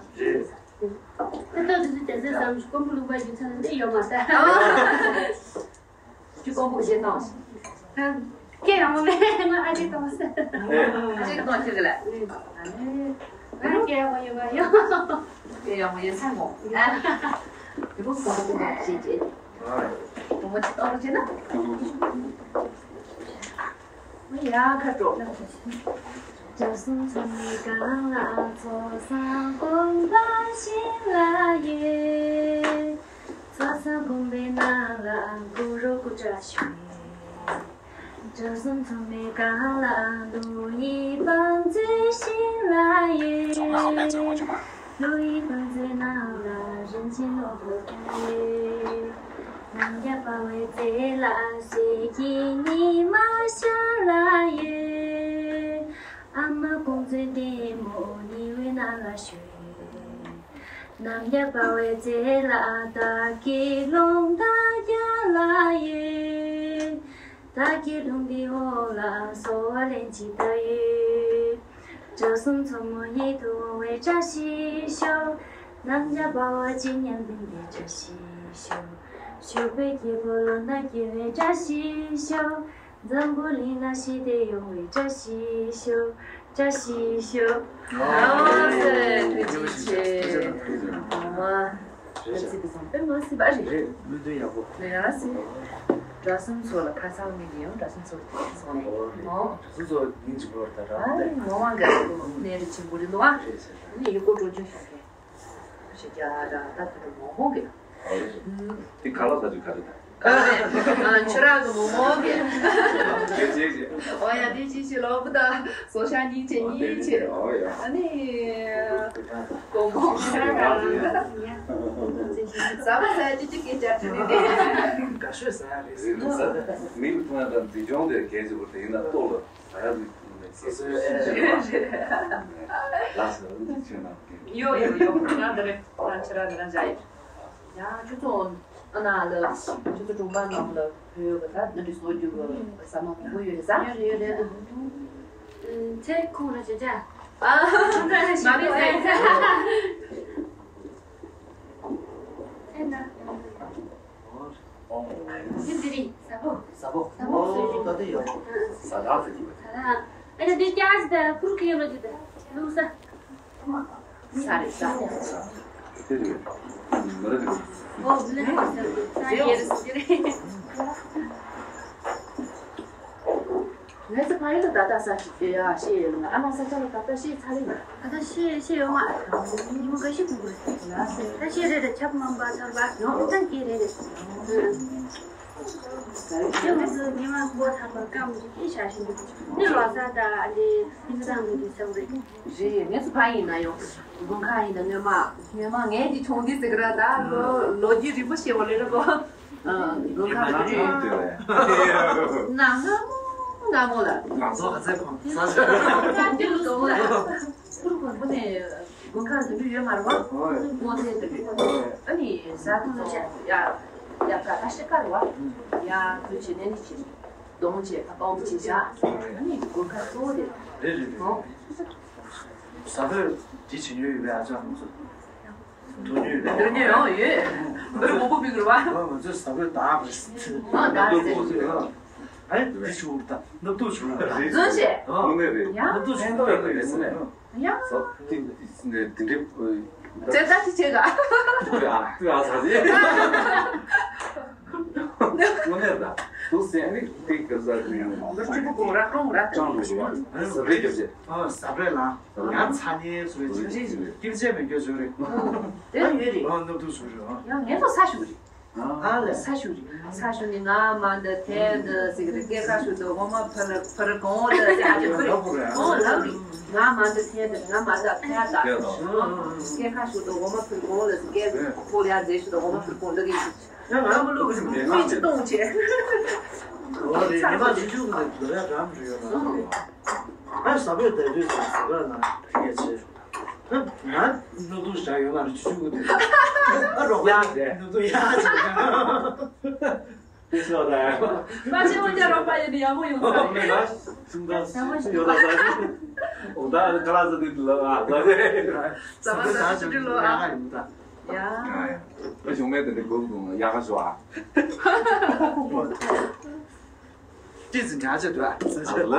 ད་ལྟ་དུས་ཚོད་དེ་ཚོའི་བསམ་ཀོང་པོ་ལུང་པ་རྒྱུ་མཚན་འདི་ཡོད་མ་རེད། ཁྱོད་ཀོང་པོ་གཞས་བཏང་། སྐད་རིང་པོ་མེད། ང་ཨ་ཅེ་བཏང་ཟེར། ཨ་ཅེ་གི་བཏང་ཁྱོད་གི་ལ། ང་སྐད་ཡག་པོ་ཡོད་མ་ཡོད། སྐད་ཡག་པོ་ཡོད་ས་མོ། དེ་རུ་ཀོང་པོ་ཀོང་པོ་གཞས་བྱེད། ཀོང་པོ་ཅི་བཏང་རུ་བྱེད་ན། ཡ་ཁ་དྲོ། བྱ་གསུམ་ཚང་མའི་སྒང་ལ་ཚོགས་བསགས་སྒོམ་པ་བཞིན་ལ་ཡོད། ཚོགས་བསགས་སྒོམ་པའི་ནང་ལ་གུ་རུ་སྐུ་དྲག་ཞུ། བྱ་གསུམ་ཚང་མའི་སྒང་ལ་ཀླུ་ཡི་བང་མཛོད་བཞིན་ལ་ཡོད། ཀླུ་ཡི་བང་མཛོད་ནང་ལ་རིན་ཆེན་ནོར་བུ་ཡོད། ནམ་རྒྱུན་དཔའ་བོའི་རྩེ་ལ་གསེར་གྱི་ཉི་མ་ཤར་ལ་ཡོད། ཨ་མ་ཀོང་མཛོད་ལྟད་མོ་ཉི་འོད་ནང་ལ་བཞུགས་ཡོད། ནམ་རྒྱུན་དཔའ་བོའི་རྩེ་ལ་དག་གི་རླུང་རྟ་རྒྱག་ལ་ཡོད། དག་གི་རླུང་འདིའི་འོག་ལ་སོལ་བ་ལན་གཅིག་བཏབ་ཡོད། བྱ་གསུམ་མཚོ་མོ་ཡིད་དུ་འོང་བའི་བཀྲ་ཤིས་ཤོག་ནམ་རྒྱུན་དཔའ་བོ་སྤྱི་མཉམ་ལྡན་པའི་བཀྲ་ཤིས་ཤོག་ཞོགས་པའི་སྐྱེས་བུ་ལོ་ན་རྒས་པའི་བཀྲ་ཤིས་ཤོག་འཛམ་བུ་གླིང་ལ་ཞི་བདེ་ཡོང་བའི་བཀྲ་ཤིས་ཤོག་བཀྲ་ཤིས་ཤོག་ཨ་ཙི། ཐུགས་རྗེ་ཆེ། ཨ་མ། ཨ་ཙི་གི་སང་དཔེ་མ་སྲིད་པ་རེད། རེད། སྨོན་འདུན་ཡག་པོ། ལས་ཡག་སྲིད། གྲྭ་གསུམ་ཚོ་ལ་ཁ་སང་ངས་ཡང་གྲྭ་གསུམ་ཚོ་སོང་ནས། ཨོ། གྲྭ་གསུམ་ཚོ་ཉིན་གཅིག་པོར་ད་རང་ཨ་ནི་ངོ་མ་འགའ་ནས་རེ་ཆེན་པོ་རེད་འདུག་ཨ། རེད་ཟེར། ནི་ཡི་གོ་འགྲོ་རྒྱུ་ཤོག་གི་ཞེས་བྱ་དང་ད་དུ་མང་པོ་གི། དེ་ག་ལ་ཟ་རྒྱུ་ག་རེ་དང་། ཨ་ཆུ་རག་གི་མང་པོ་གི། རེད་རེད་རེད། ཨོ་ཡ་དེ་ཅི་ཞིག་ལོག་པ་དང་བཟོ་ཤ་གཉིས་ཆེ་གཉིས་ཆེ། ཨོ་ཡ། ཨ་ནི་གོང་གོང་ཟ་བ་ཟ་ཅི་ཅི་སྐད་ཆ་དྲི་ནི་དེ། དགའ་ཤོས་ཟ་ཡ་རེད། རེད་རེད་ཟ། མིག་ཐུང་ཡ་དང་འཛིན་སྐྱོང་དེ་གལ་ཆེ་བོ་དེ་ཡིན་ན་ལྟོ་ལ། ཟ་ཡ་ཟིག་ཟེར་ཟེར་ཟེར་ལ་ཟེར་འདི་ཆེ་ན། ཡོ་ཡོ་ཡོ། ང་འདི་རེད། ང་ཁྱེད་རང་འདི་རང་བཞག་ཡོད། ཡང་ཁྱོད་ཚོ་ཨ་ན་ལ་ཁྱོད་ཚོ་གྲོང་པ་ནང་ལ་བོད་ཡོད་པ་ད་ནི་འདི་བཟོ་རྒྱུ་གི་ཟ་མ་མང་པོ་ཡོད་རེད་ཟ། ཡོད་རེད་ཡོད་རེད། ཚེ་ཁོང་ར་བྱེད་ཅག་ཨ་མ་རེད་ཟ་ཡིན་ཟ། ཚེ་ན། འདི་འདི་རེད། ཟ་ཕོ། ཟ་ཕོ། ཟ་ཕོ་ཟ་ཡོད། ད་དེ་ཡོད། ཟ་ལག་ཟེར་གྱི་ཡོད། ཟ་ལག་ཨ་ཡ་འདི་སྐྱ་ཟི་ད་ཕུར་ཁེ་ལོ་འདི་ད་ལུག་ཟ། ཟ་རེད་ཟ། དེ་རེད། མ་རེད་དེ། ཨོ་ལེ་ཟ་ཟ་ཡེ་རེད་ཟ་རེད། ངས་ཚེ་ཕ་ཡུལ་དུ་ད་ལྟ་ས་ཞིག་ཡ་ཤེས་ཡོད་ལ་ཨ་མ་ས་ཆ་ལ་ད་ལྟ་ཤེས་ཚར་ཡིན། ད་ལྟ་ཤེས་ཤེས་ཡོད་མ། ཉི་མ་འགའ་ཤས་གོང་གོ་རེད། ད་ཤེས་རེད་རེད་ཆབ་མམ་པ་ཚར་བ་ཡོང་ད་སྐྱེས་རེད་རེད། ཤེས་མ་ཚོ་ཉི་མ་འགོ་ཚར་བ་སྐམ་གྱི་ཤེས་བྱ་ཤེས་འདུག་ནི་ལོ་ས་ད་ཨ་ལེ་ཡིན་ཙང་འདུག་གི་ཚེ་རེད། རེད་ངས་ཚོ་ཕ་ཡིན་ན་ཡོང་། དགུན་ཁ་ཡིན་ན་སྔོན་མ་སྔོན་མ་ངས་འདི་ཆུང་འདི་ཟེར་གི་ར་ད་ལོ་ལོ་རྒྱུས་རིང་པོ་ཤེས་བ་ལེ་ར་གོ། དགུན་ཁ་ལ་ནི་ནང་སྔ་མོ་སྔ་མོ་ལ། ང་ཚོ་ཧ་ཚེ་ཕམ་ས་ཆ། ཁུར་གོན་པོ་ནས་དགུན་ཁ་འདི་འདྲ་ཡོད་མ་རེད་བ། སྔོ་ཚལ་འདི་འདྲ། ཨ་ནི་ཟ་ཐུབ་ཚོ་ཡ་ཡ་ཀ་ད་ཤི་ཀ་རེད་བ། ཡ་ཁུ་བྱེད་ནས་ནི་བྱེད། གདོང་བྱེད་ཁ་པའོ་བྱེད་བྱ། ཨ་ནི་དགུན་ཁ་གཙོ་བོ་དེ་རེད། རེད་རེད་རེད། ཟ་ཕོད་འདི་བྱེད་ཉོས་ཡོད་པའི་ཨ་ཅག་ང་ཚོ། འགྲོ་ཉོས་རེད། འགྲོ་ཉོས་ཡང་ཡོད། འདིར་མང་པོ་ཕིག་རེད་བ། ང་ཚོས་ཟ་ཕོད་དག་རེད། ཨ་དག་རེད། ཨེ་འདི་ཞུ་ད་སྣབས་སྡུག་ཞུ་རེད། རྫུན་བཤད། དངོས་གནས་རེད། ཡང་སྣབས་སྡུག་ཞུ་རེད། ཡང་ཟ་དེ་འདི་འདི་འདི་ཚེ་ད་ཅི་བྱེད་ག་ཏུ་ཨ་ཏུ་ཨ་ཟ་ཟེ། དངོས་གནས་ད་དུ་སེ་ནི་ཏིག་གི་ཟ་ཟེ། འདི་གཅིག་པུ་གོང་ར་གོང་ར་ཅང་རུ་ཞུ་བ་ཟ་རེད་རྒྱབ་ཟེ། ཨ་ཟ་རེད་ལ། ཡང་ཚ་ཉེ་བཟོ་རེད་ཅི་རེད་ཅི་རེད། སྐྱིད་ཆད་མེད་རྒྱུ་བཟོ་རེད། དེ་ཡོད་རེད། ཨ་སྣབས་སྡུག་བཟོ་རེད། ཡང་ངས་ཚོ་ས་ཞུ་རེད། ཨ་ལས། ས་ཞུ་རེད། ས་ཞུ་ནི་ང་མ་འདི་ཐེ་འདི་ཟེར་གི་རེད། སྐད་ཁ་ཞུ་འདི་འོ་མ་ཕུར་ཕུར་གོང་འདི་ཟེར་ཨ་ཅེ་ཕུར་རེད། ཨོ་ལབ་རེད། ང་མ་འདི་ཐེ་འདི་ང་མ་འདི་ཐེ་ད། སྐད་ཁ་ཞུ་འདི་འོ་མ་ཕུར་གོང་ལ་སྐད་ཕོ་ལ་ཡ་མཛེས་ཞུ་འདི་འོ་མ་ཕུར་གོང་འདི་གི་ཞུ། ཡང་ང་མ་ལུག་གི་ཞུ་མི་ཅི་གཏོང་བྱེད། ཨོ་རེད། ཉི་མ་བཞི་བཅུ་གི་འདི་ལ་རམ་རེད་ཡོད་ལ། ཨ་ཟ་བོས་བསྡད་དུས་ཟ་ཁ་ན་ཕ་གིར་ཆེ་ཞུ། ང་ནུ་དུ་ཞག་ཡོད་ལ་ཆུ་ཆུ་གུ་དུ། ཨ་རོགས་ཡ་དེ་ནུ་དུ་ཡ་ཆེ། དེ་ཚོ་ར། མ་ཆེ་བ་ཀྱང་རོགས་པ་ཡིན་ན་ཡག་པོ་ཡོང་ས་རེད། ང་ཚུང་ད་ཡོད་ད་ཟ་ཟ། འོ་ད་ཁ་ལག་ཟ་དུས་ལ་ཨ་ཟ་ཟ། ཟ་ཟ་ཟ་ཟ་ལོ་ཨ། ཡ། ཨ་ཞུང་མེད་དེ་འདི་གོམ་གོམ་ཡག་ག་ཞོ་ཨ། ཏི་ཙི་འདྲ་ཅི་འདུག་ཨ། ཟ་ཟ་ལ།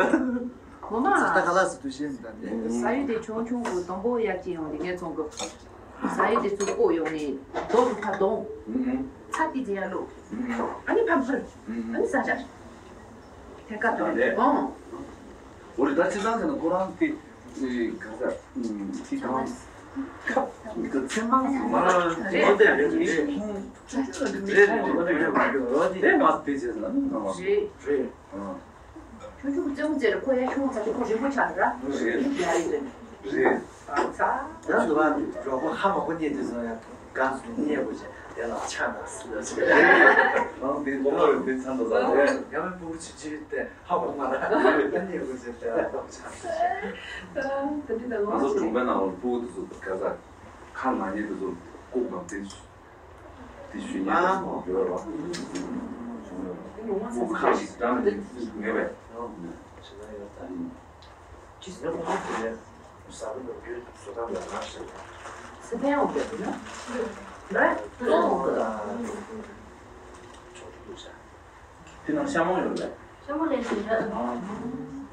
ངོ་མ། ཟ་ད་ཁ་ལག་ཟ་དུས་ཤེས་མི་འདུག་ནི། ཟ་ཡུལ་དེ་ཆུང་ཆུང་གི་སྡོང་པོ་ཡར་ཅིག་ཡོང་དེ་ངས་ཚོང་གི། ཟ་ཡུལ་དེ་ཚུར་བཀོག་ཡོང་ནས་རྡོ་དུ་ཕར་རྡོང་། ཚ་ཏི་ཙི་ཡར་བླུགས། ཨ་ནི་ཕར་འཕུར། ཨ་ནི་ཟ་བྱ། ཐད་ཀར་དུ་རེད་ཨོང་། འོ་རེད། ད་ཅི་ཙང་ཟེར་ན་ཁོ་རང་གི་ག་ས་ཅི་དང་ཁ་ཚེ་མང་ཟེར་མ་རེད་རེད་རེད་རེད་རེད་རེད་མ་དེ་བྱས་ཟེར་ན་ནང་བ་རེད། ཆུང་ཆུང་རྩེད་མོ་རྩེ་རེད། ཁོ་ཡ་ཤོང་ཚ་ཆུ་ཁོ་རིན་པོ་ཆགས་ར། རེད། ཡ་རེད་རེད། རེད། ཨ་ཚ། ད་འདི་བ་རོགས་པ་ཧ་མ་གོ་ཉེ་དུས་སོང་ཡ་གང་སུ་ཉེ་གོ་ཆེ་དེ་ལ་ཆ་ན་སི་ལ་ཆེ། རང་དེ་ལོ་རེ་དེ་ཚང་དུ་ལ་རེད། ཡ་མེ་བུ་ཆུ་ཆུ་དེ་ཧ་གོ་མ་ར་ད་ཉེ་གོ་ཆེ་དེ་ལ་ཆ་ན་སི་ཆེ། ད་འདི་ད་ང་ལོ་ཚོ་གྲོང་པའི་ནང་ལ་ཕྲུ་གུ་དེ་ཚོ་ག་ས་ཁ་ན་ཉེ་དེ་ཚོ་ལྐུགས་དང་དེ། དེ་ཞུ་ཉན་ཡོད་རེད་བ། ཁོ་ཁ་ཞིག་འགྲམ་དེ་ངེས་པས། ཅི་ཟེར་ཁོ་ཁ་དེ་ཟ་བུ་ལ་རྒྱུ་བཟོ་སྟངས་ལ་ང་ཞིག་ས་ཕན་འོང་གི་འདུག་ན། རེད། ཏོ་འོང་གི་ལ། ཆོག་ཏུ་འདུག་ས། དེ་ནང་ཤ་མོང་ཡོད་རེད། ཤ་མོང་ལས་ཟིན་འདྲ། ནམ་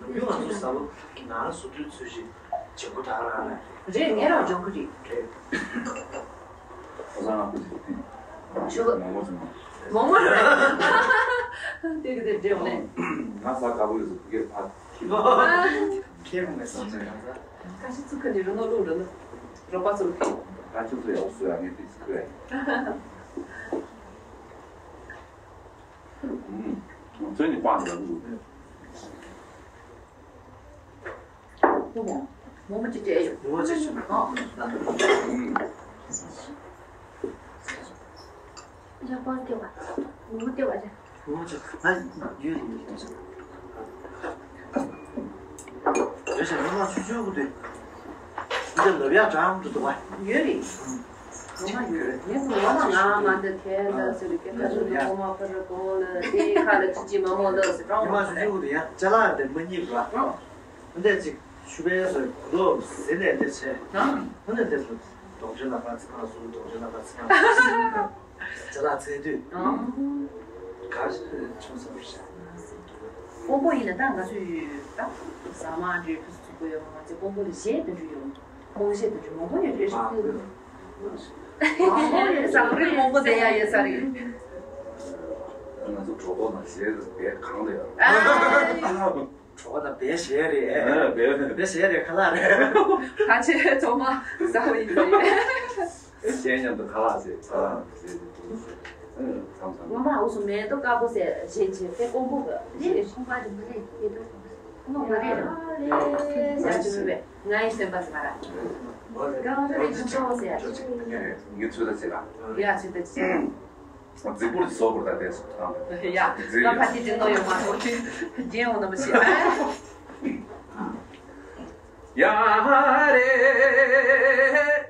རྒྱུན་ང་ཚོ་ཟ་ལོ་ནང་བཟོ་དུས་ཚོད་ཅིག་ཇེ་མགོ་དག་རང་ལ་རེད། རེད། ངས་རང་སྦྱོང་གི་རེད། རེད། ཁོ་ཚང་ང་ཁུ་ཅིག་ཏི་ཞུ་གི་མོག་མོག་ཚོ་མོག་མོག་རེད། དེ་གི་དེ་འདྲེ་འོང་ལེ། ང་ཟ་དགའ་པོ་ཡོད་ཟེར་གི་ཕ་ཁྱི་ཁྱི་མོ་ངས་བསམ་ཚུལ་ཡང་ཟ། ཁ་ཤི་ཚུགས་ཁ་ནས་རི་ནོ་ལུག་རི་ནོ་རོགས་པ་ཚོ་ཁྱི། ཁ་ཆུ་ཚོ་ཡག་སུ་ཡ་ངས་ཏི་ཚུགས་ཡ། ཚོན་ནི་པང་ལ་འདུག་ཁོ་མོ་མོ་ཅི་ཅི་ཨེ་ཡོད། མོ་ཅི་ཅི་ཨ། ཡག་པོ་སྟེར་བ། མོ་མོ་སྟེར་བ་ཅི། མོ་ཅི་ཨ་ཡོད་ཡོད་ཡོད། ཡོད་ཤག་ངོ་མ་ཆུ་ཆུ་གུ་དེ། འདི་ལབ་ཡག་གྲངས་དུ་འདུག་བ། ཡོད་རེད། ངོ་མ་ཡོད་རེད། ངས་ངོ་མ་ང་མ་འདི་ཐལ་ལ་ཟེར་རེད་སྐད་ཆ་ཞུ་ན་ངོ་མ་ཕ་ར་གོང་ལ་དེའི་ཁ་ལ་ཅི་ཅི་མ་མོ་ལ་ཟེར་རང་ངོ་མ་ཆུ་ཆུ་གུ་དེ་ཡང་ཅ་ལག་དེ་མ་རྙེད་པ། འདི་ཅིག་ཆུ་བས་སོ་གུ་དོ་ཟེར་ནས་འདི་བྱས། འདི་འདི་སོ་རྡོག་ཁྲེ་ལ་ཕར་ཚིག་ཁ་སུ་རྡོག་ཁྲེ་ལ་ཕར་ཚིག་ཁ་སུ། ཅ་ལག་ཚད་དུས། ག་ཆུང་ས་རུ་ཤ། ཀོང་པོ་ཡིན་ན་ད་ང་ཚོས་ད་ཟ་མ་འདྲེ་ཕུ་སུ་ཚུགས་པོ་ཡོད་མ་ཚད་ཀོང་པོ་ལ་གཞས་དེ་འདྲ་ཡོད། ཀོང་གཞས་དེ་འདྲ་མང་པོ་ཡོད་རེད་ཤག་ཟ་རིགས་མང་པོ་དེ་ཡ་ཡོད་ས་རེད། ང་ཚོ་གྲོགས་པོ་ན་གཞས་རྦད་གང་ལ་ཡོད། གྲོགས་པོ་ན་རྦད་གཞས་རེད། རྦད་རྦད་གཞས་རེད་ཁ་ལག་རེད། ད་ཆེ་ཚང་མ་ཟ་བ་ཡིན་ཟེར། གཞས་མཉམ་དུ་ཁ་ལག་ཟེར་ཁ་ལག་ཟེར་ཟེར་ཟེར། མཚམས་མཚམས། ངོ་མ་འུ་སུ་མེ་ཏོག་དཀར་པོ་ཟེར་གཞས་བྱེད་ཕེ་ཀོང་པོ་གི་གཞས། ཁོང་པ་དེ་མ་རེད་ཡེ་ཏོ། ཁོང་མ་རེད་ར། ཟེར་གྱི་མིན་པས་ང་ཡི་སེམས་པ་ཟེར་མ་ར། གང་རེད་ཅི་ཆོག་ཟེར། ངས་ཚོད་ལྟ་བྱེད་ར། ཡ་ཚོད་ལྟ་བྱེད། རྫིག་པོ་རེད་བཟོ་དགོས་ད་དེ་སོ་ཐང་། ཡ་ང་ཕ་དེ་དེ་ནོ་ཡོད་མ་སོང་ཅི་རྒྱན་འོང་ན་མ་ཤེས། ཡ་རེ།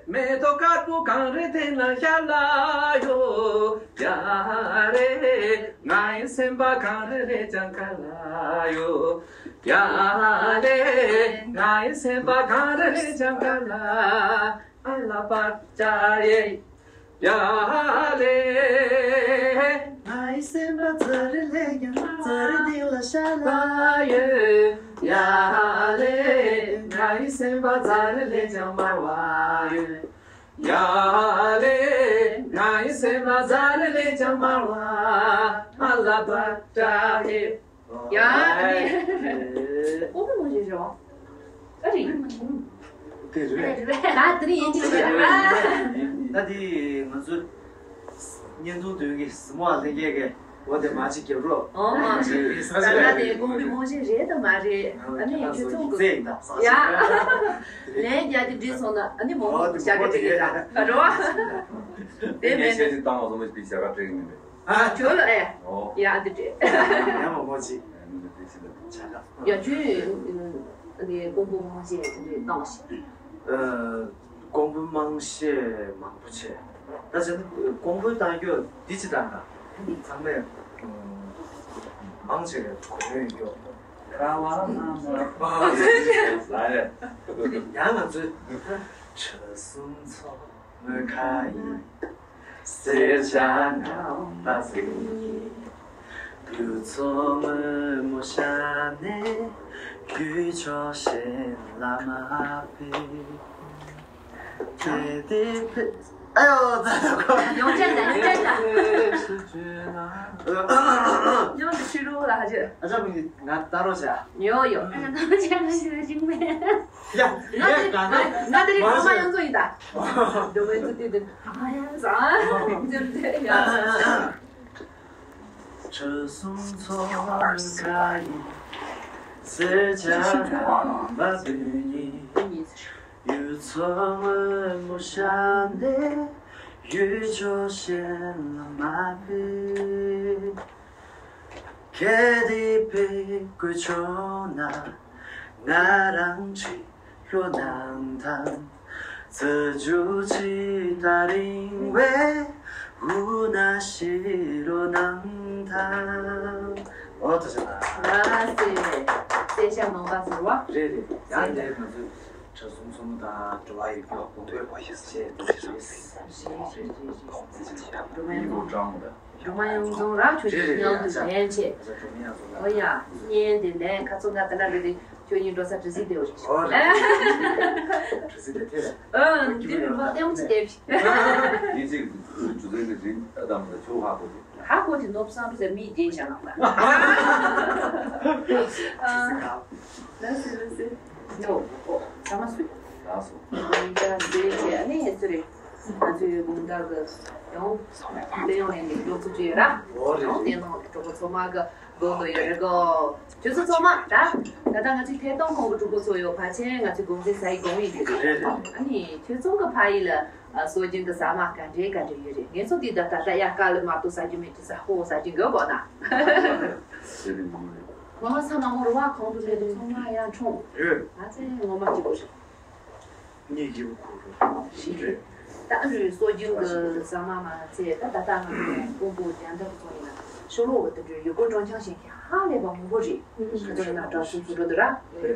མེ་ཏོག་དཀར་པོ་གངས་རི་སྟེང་ན་ཤར་ལ་ཡོད། ཡ་རེ། ང་ཡི་སེམས་པ་གངས་རི་ལས་ཀྱང་དཀར་ལ་ཡོད། ཡ་རེ། ང་ཡི་སེམས་པ་གངས་རི་ལས་ཀྱང་དཀར་ལ། ཨ་ལ་པ་ཅ་ཡེ། ཡ་ལེ། ང་ཡི་སེམས་པ་ཛ་རི་ལས་ཀྱང་ཛ་རི་སྟེང་ལ་ཤར་ལ་ཡོད། ཡ་ལེ། ང་ཡི་སེམས་པ་ཛ་རི་ལས་ཀྱང་དམར་བ་ཡོད། ཡ་ལེ། ང་ཡི་སེམས་པ་ཛ་རི་ལས་ཀྱང་དམར་བ། ཨ་ལ་པ་ཏྲ་ཧེ། ཡ། ཨོ་མོ་རེད་རོ། ཨ་རེད། དེ་རེད། ད་དེ་རིང་ཡིན་གཅིག་རེད། ད་དེ་ང་ཚོ་བརྙན་ཐུང་འདོན་གི་སི་མོ་ཨ་ལྷན་རྒྱས་ཀྱི་འོ་དེ་མ་ཅིག་རྒྱབ་རོགས། ཨོ་མ་རེད། ད་ལྟ་དེ་ཀོང་པོའི་རྨོ་ཆེན་རེད་དམ་མ་རེད། ཨ་ནི་ཁྱོད་ཚོ་གི་ཡ། ལན་རྒྱག་གི་འགྲིག་སོང་ན་ཨ་ནི་མོ་ཞག་གི་དེ་གི་ད་རོ། དེ་མེད་ན། ཨ། ཁྱོད་ལ་ཨེ། ཨོ། ཡ་འདི་འདྲས། ཡ་མ་མོ་ཅིག་ཡ་ཁྱོད། ནས་ཀོང་པོ་དམངས་གཞས་དེ་འདྲས་བཏང་ཞིག་ཨ། ཀོང་པོ་དམངས་གཞས་མང་པོ་བྱས། ད་བྱས་ན་ཀོང་པོའི་བཏང་རྒྱུ་འདི་ཅི་ལྟར་ན་ཚང་མས་མང་ཆེ་བས་གོ་མྱོང་ཡོད་རྒྱུ། ཡང་ང་ཚོའི་གྲོ་གསུམ་ཚོགས་མོའི་ཁ་ཡིན། སེར་སྐྱ་རྣམ་པ་ཚོས་ཡུལ་ཚོ་སྔོན་མོ་ཤར་ནས་ཡུལ་ཕྱོགས་གཞན་ལ་མ་ཕེབས། གལ་ཏེ་ཕེབས། ཨ་ཡོ། ད་ད་གོ་ཡོང་ཅན་ད་ཡོང་ཅན་ད། ཡོང་དུ་ཕྱི་རུ་ལ་ཧ་ཅེ། ཨ་ཅག་མི་ང་ད་རོ་ཅག་ཡོ་ཡོ། ཨ་ཅག་ད་རོ་ཅག་ང་ཞིག་ཞིག་མེད། ཡ། ང་དེ་ང་དེ་རིང་ཁ་མ་ཡོང་ཚོ་ཡིན་ད། འགྲོ་མེད་ཚོ་དེ་དེ་ཨ་ཡ་ཟ། ཙེམ་ཙེ་ཡ། གྲོ་གསུམ་ཚོགས་མོའི་ཁ་ཡིན། སེར་སྐྱ་རྣམ་པ་དོན་གཉིས། ཡུལ་ཚོ་སྔོན་མོ་ཤར་ནས་ཡུལ་ཕྱོགས་གཞན་ལ་མ་ཕེབས། གལ་ཏེ་ཕེབས་དགོས་བྱུང་ན་ང་རང་ཁྲིད་ལོ་གནང་དང་། རྩྭ་ཆུ་ཇི་ལྟར་རིང་བའི་དབུས་ན་ཤི་ལོ་གནང་དང་། འོ་ད་ཟེར་ན། ལ་སེ་སེ་ཤ་མང་པ་ཟེར་བ། རེད་རེད། ཡང་དེ་ང་ཚོས་གྲོ་གསུམ་ཚོགས་མོ་དང་འབྲེལ་བ་ཡོད་རྒྱུ་དགོངས་དག་ཞེས་དྲིས་ཞུ་ཡིན། འགྲོ་མ་ཡོང་། འགྲོ་མ་ཡོང་རང་མོ་ད། སྒྲོལ་མ་ཡོངས་རྫོང་ར་ཆོས་ཀྱི་རེད་རེད་སྙིང་དུ་རེད། ལན་ཆེ། ཨ་ཅག་སྒྲོལ་མ་ཡོངས་རྫོང་ར། ཨོ་ཡ། བརྙན་དེ་ལན་ཁ་ཚོ་ང་ད་ན་རེ་རེ་ཁྱོད་གཉིས་འགྲོ་ས་གྲུ་གཟིངས་དེ་འོ་རེད། ཨོ་རེད། གྲུ་གཟིངས་དེ་ཐད་རེད། ཨ་འདི་རུ་མ་ལྟད་མོ་ཅིག་བལྟས་པ། ཡིན་ཅིག་གྲུ་གཟིངས་དེ་རིན་ཨ་དམ་ད་ཆུ་ཧ་གོ་གི། ཧ་གོ་དེ་ནོར་བསམ་རུ་ཟེར་མིས་རྒྱན་བཞག་ནག་ལ། ཨ་ལ་སི་ལ་སི། ཡོ། ཨོ་ཟ་མ་སུ། ལགས་སོ། ང་ཡིན་ཀྱང་ཟེར་བྱས་ཨ་ནི་ཡིན་སུ་རེད། ང་ཚོའི་དགོང་དག་གི་ཡང་གླེང་སློང་ལེན་གྱི་གྲོགས་ཚོ་བཅས་ར། འོ་རེད་རེད། གླེང་སློང་གི་གྲོགས་པོ་ཚོ་མ་གི་དགོང་དུ་ཡོད་རེད་གོ། ཁྱོད་ཚོ་ཚང་མ་ད་ད་ལྟ་ང་ཚོའི་ཐད་གཏོང་ཁང་གི་གྲོགས་པོ་ཚོ་ཡོད་ཕལ་ཆེར་ང་ཚོའི་དགོང་ཟས་ཟ་ཡི་དགོང་ཡིན་གྱི་རེད། རེད་རེད། ཨ་ནི་ཁྱོད་ཚོ་གི་ཕ་ཡུལ་ལ་སྲོལ་རྒྱུན་གྱི་ཟ་མ་ག་འདྲའི་ག་འདྲ་ཡོད་རེད། ངེད་ཚོ་འདི་ད་ད་ལྟ་ཡ་དཀའ་ལས་མ་གཏོགས་ཟ་རྒྱུ་མེད་ཀྱི་ཟ་ཧོ་ཟ་རྒྱུ་འགོ་གོ་ན། རེད་རེད་མང་རེད། ང་ཚོ་ཚང་མ་ངོ་རུ་བ་གང་དུ་རེད་དུ་ཚང་མ་ཡ་འཁྲུངས། ཡོད། ང་ཚོ་ངོ་མ་སྐྱིད་པོ་རེད། ངའི་སྐྱིད་པོ་ཁོ་རུ་ཞིག་རེད། ད་ཨ་རུའི་སྲོལ་རྒྱུན་གྱི་ཟ་མ་མ་ཚད་ད་ད་ལྟ་ང་ཚོ་ཀོང་པོ་རྒྱ་འདབས་ཚོ་ཡིན་ན་ཤོ་ལོ་བ་དེ་འདྲའི་ཡུལ་སྐོར་སྤྲོ་འཆམ་བྱེད་མཁན་ཧ་ལས་པ་མང་པོ་རེད། ཁ་ཚོ་ཡིན་ན་དྲག་ཤུགས་ཚུ་འགྲོ་འདུག་ར། ཨ་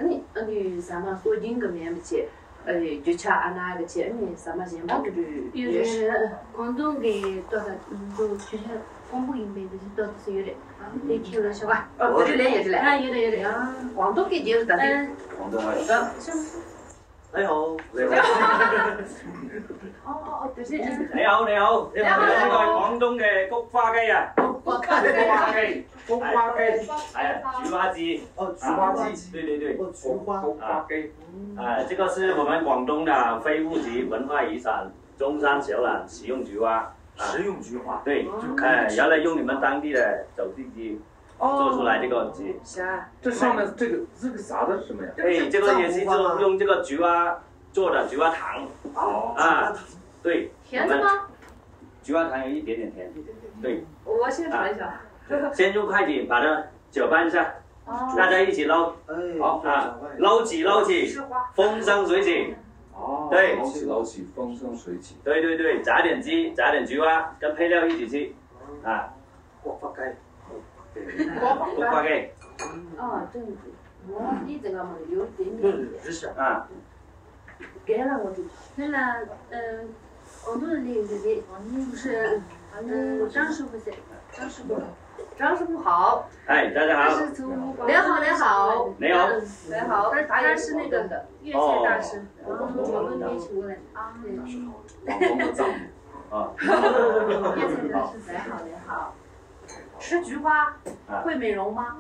ནི་ཨ་རུའི་ཟ་མ་སྲོལ་རྒྱུན་གྱི་མེད་མི་ཆེ། རྒྱུ་ཆ་ཨ་ན་གི་ཆེ་ཨ་ནི་ཟ་མ་གཞན་པ་གི་འདྲ་ཡོད་རེད། ཀོང་ཏུང་གི་ཏོག་ཙམ་འདུག་རྒྱུ་ཆ་ཀོང་པོ་ཡིན་པའི་འདི་ཚོ་ཏོག་ཙམ་ཡོད་རེད། དེ་ཁྱེད་ལ་ཤོག་ཨ། འོ་དེ་ལས་ཡོད་རེད་ལས། ཨ་ཡོད་རེད་ཡོད་རེད། ཀོང་ཏུང་གི་རྒྱུ་ད་དེ། ཀོང་ཏུང་ཨ། 哎呦，你好，你好，你好，你好，你好，广东的菊花鸡啊，菊花鸡，菊花鸡，哎呀，菊花鸡，哦，菊花鸡，对对对，哦，菊花，菊花鸡，哎，这个是我们广东的非物质文化遗产中山小榄食用菊花，食用菊花，对，哎，原来用你们当地的走地鸡。 做出来这个鸡。是啊。这上面这个这个撒的是什么呀？哎，这个也是用用这个菊花做的菊花糖。哦，啊，对，甜的吗？我们菊花糖有一点点甜。对。我先尝一下。对，先用筷子把它搅拌一下，哦。大家一起捞。哎，好啊，捞起捞起，风生水起。哦，对，捞起捞起，风生水起。对对对，炸点鸡，炸点菊花，跟配料一起吃，啊。 菊花鸡。菊花鸡。哦，这样子。我一直搞没有一点点。啊。给了我就。那那，嗯，广东的那个，不是，嗯，张师傅在，张师傅。张师傅好。哎，大家好。他是从广东，您好，您好。您好。嗯，您好。他他是那个粤菜大师，哦。广东那边请过来的。啊。对。广东的藏族。啊。粤菜大师，您好，您好。 吃菊花会美容吗？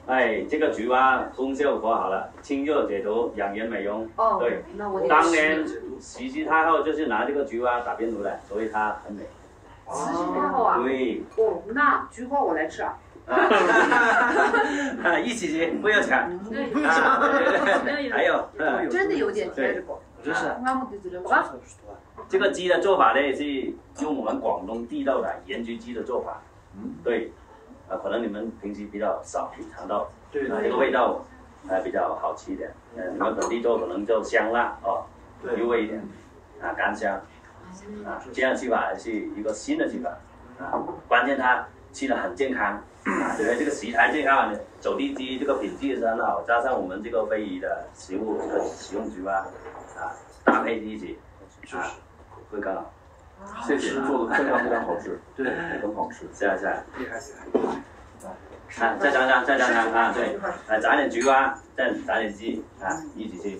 哎，这个菊花功效可好了，清热解毒、养颜美容。哦，对，那我得当年慈禧太后就是拿这个菊花打边炉的，所以它很美。慈禧太后啊？对。哦，那菊花我来吃啊。啊，一起吃，不要抢。对。啊，还有，嗯，真的有点甜。对，就是。这个鸡的做法呢，是用我们广东地道的盐焗鸡的做法。 嗯，对，啊，可能你们平时比较少品尝到，对，啊，这个味道，啊，比较好吃一点。呃，你们本地做可能就香辣哦，对，入味一点，啊，干香，啊，这样吃法是一个新的吃法，啊，关键它吃的很健康，啊，对不对？这个食材健康，走地鸡这个品质也是很好，加上我们这个飞鱼的食物这个食用菊花，啊，搭配一起，啊，会更好。 谢谢，做的非常非常好吃，对，很好吃。是啊，是啊。厉害，厉害。啊，再尝尝，再尝尝啊，对，来，炸点菊花，再炸点鸡啊，一起去。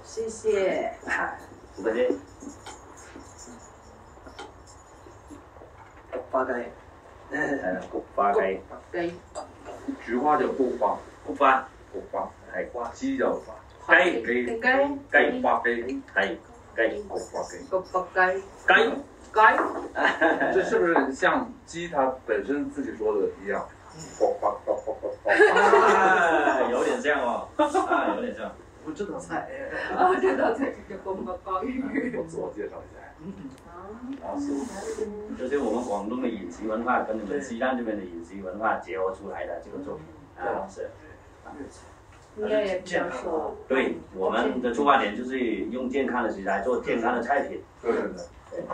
谢谢。啊，不客气。八戒。呃，八戒。八戒。菊花叫菊花。菊花。 菊花，哎，鸡叫鸡，鸡，鸡，鸡，八戒，哎，鸡，八戒，鸡，八戒。鸡。这是不是像鸡它本身自己说的一样？呱呱呱呱呱呱。啊，有点像哦，啊，有点像。我这道菜，啊，这道菜就叫呱呱呱。我自我介绍一下。啊，是。这是我们广东的饮食文化跟你们西安这边的饮食文化结合出来的这个作品啊，是。 应该也比较受。对，我们的出发点就是用健康的食材做健康的菜品。对对对，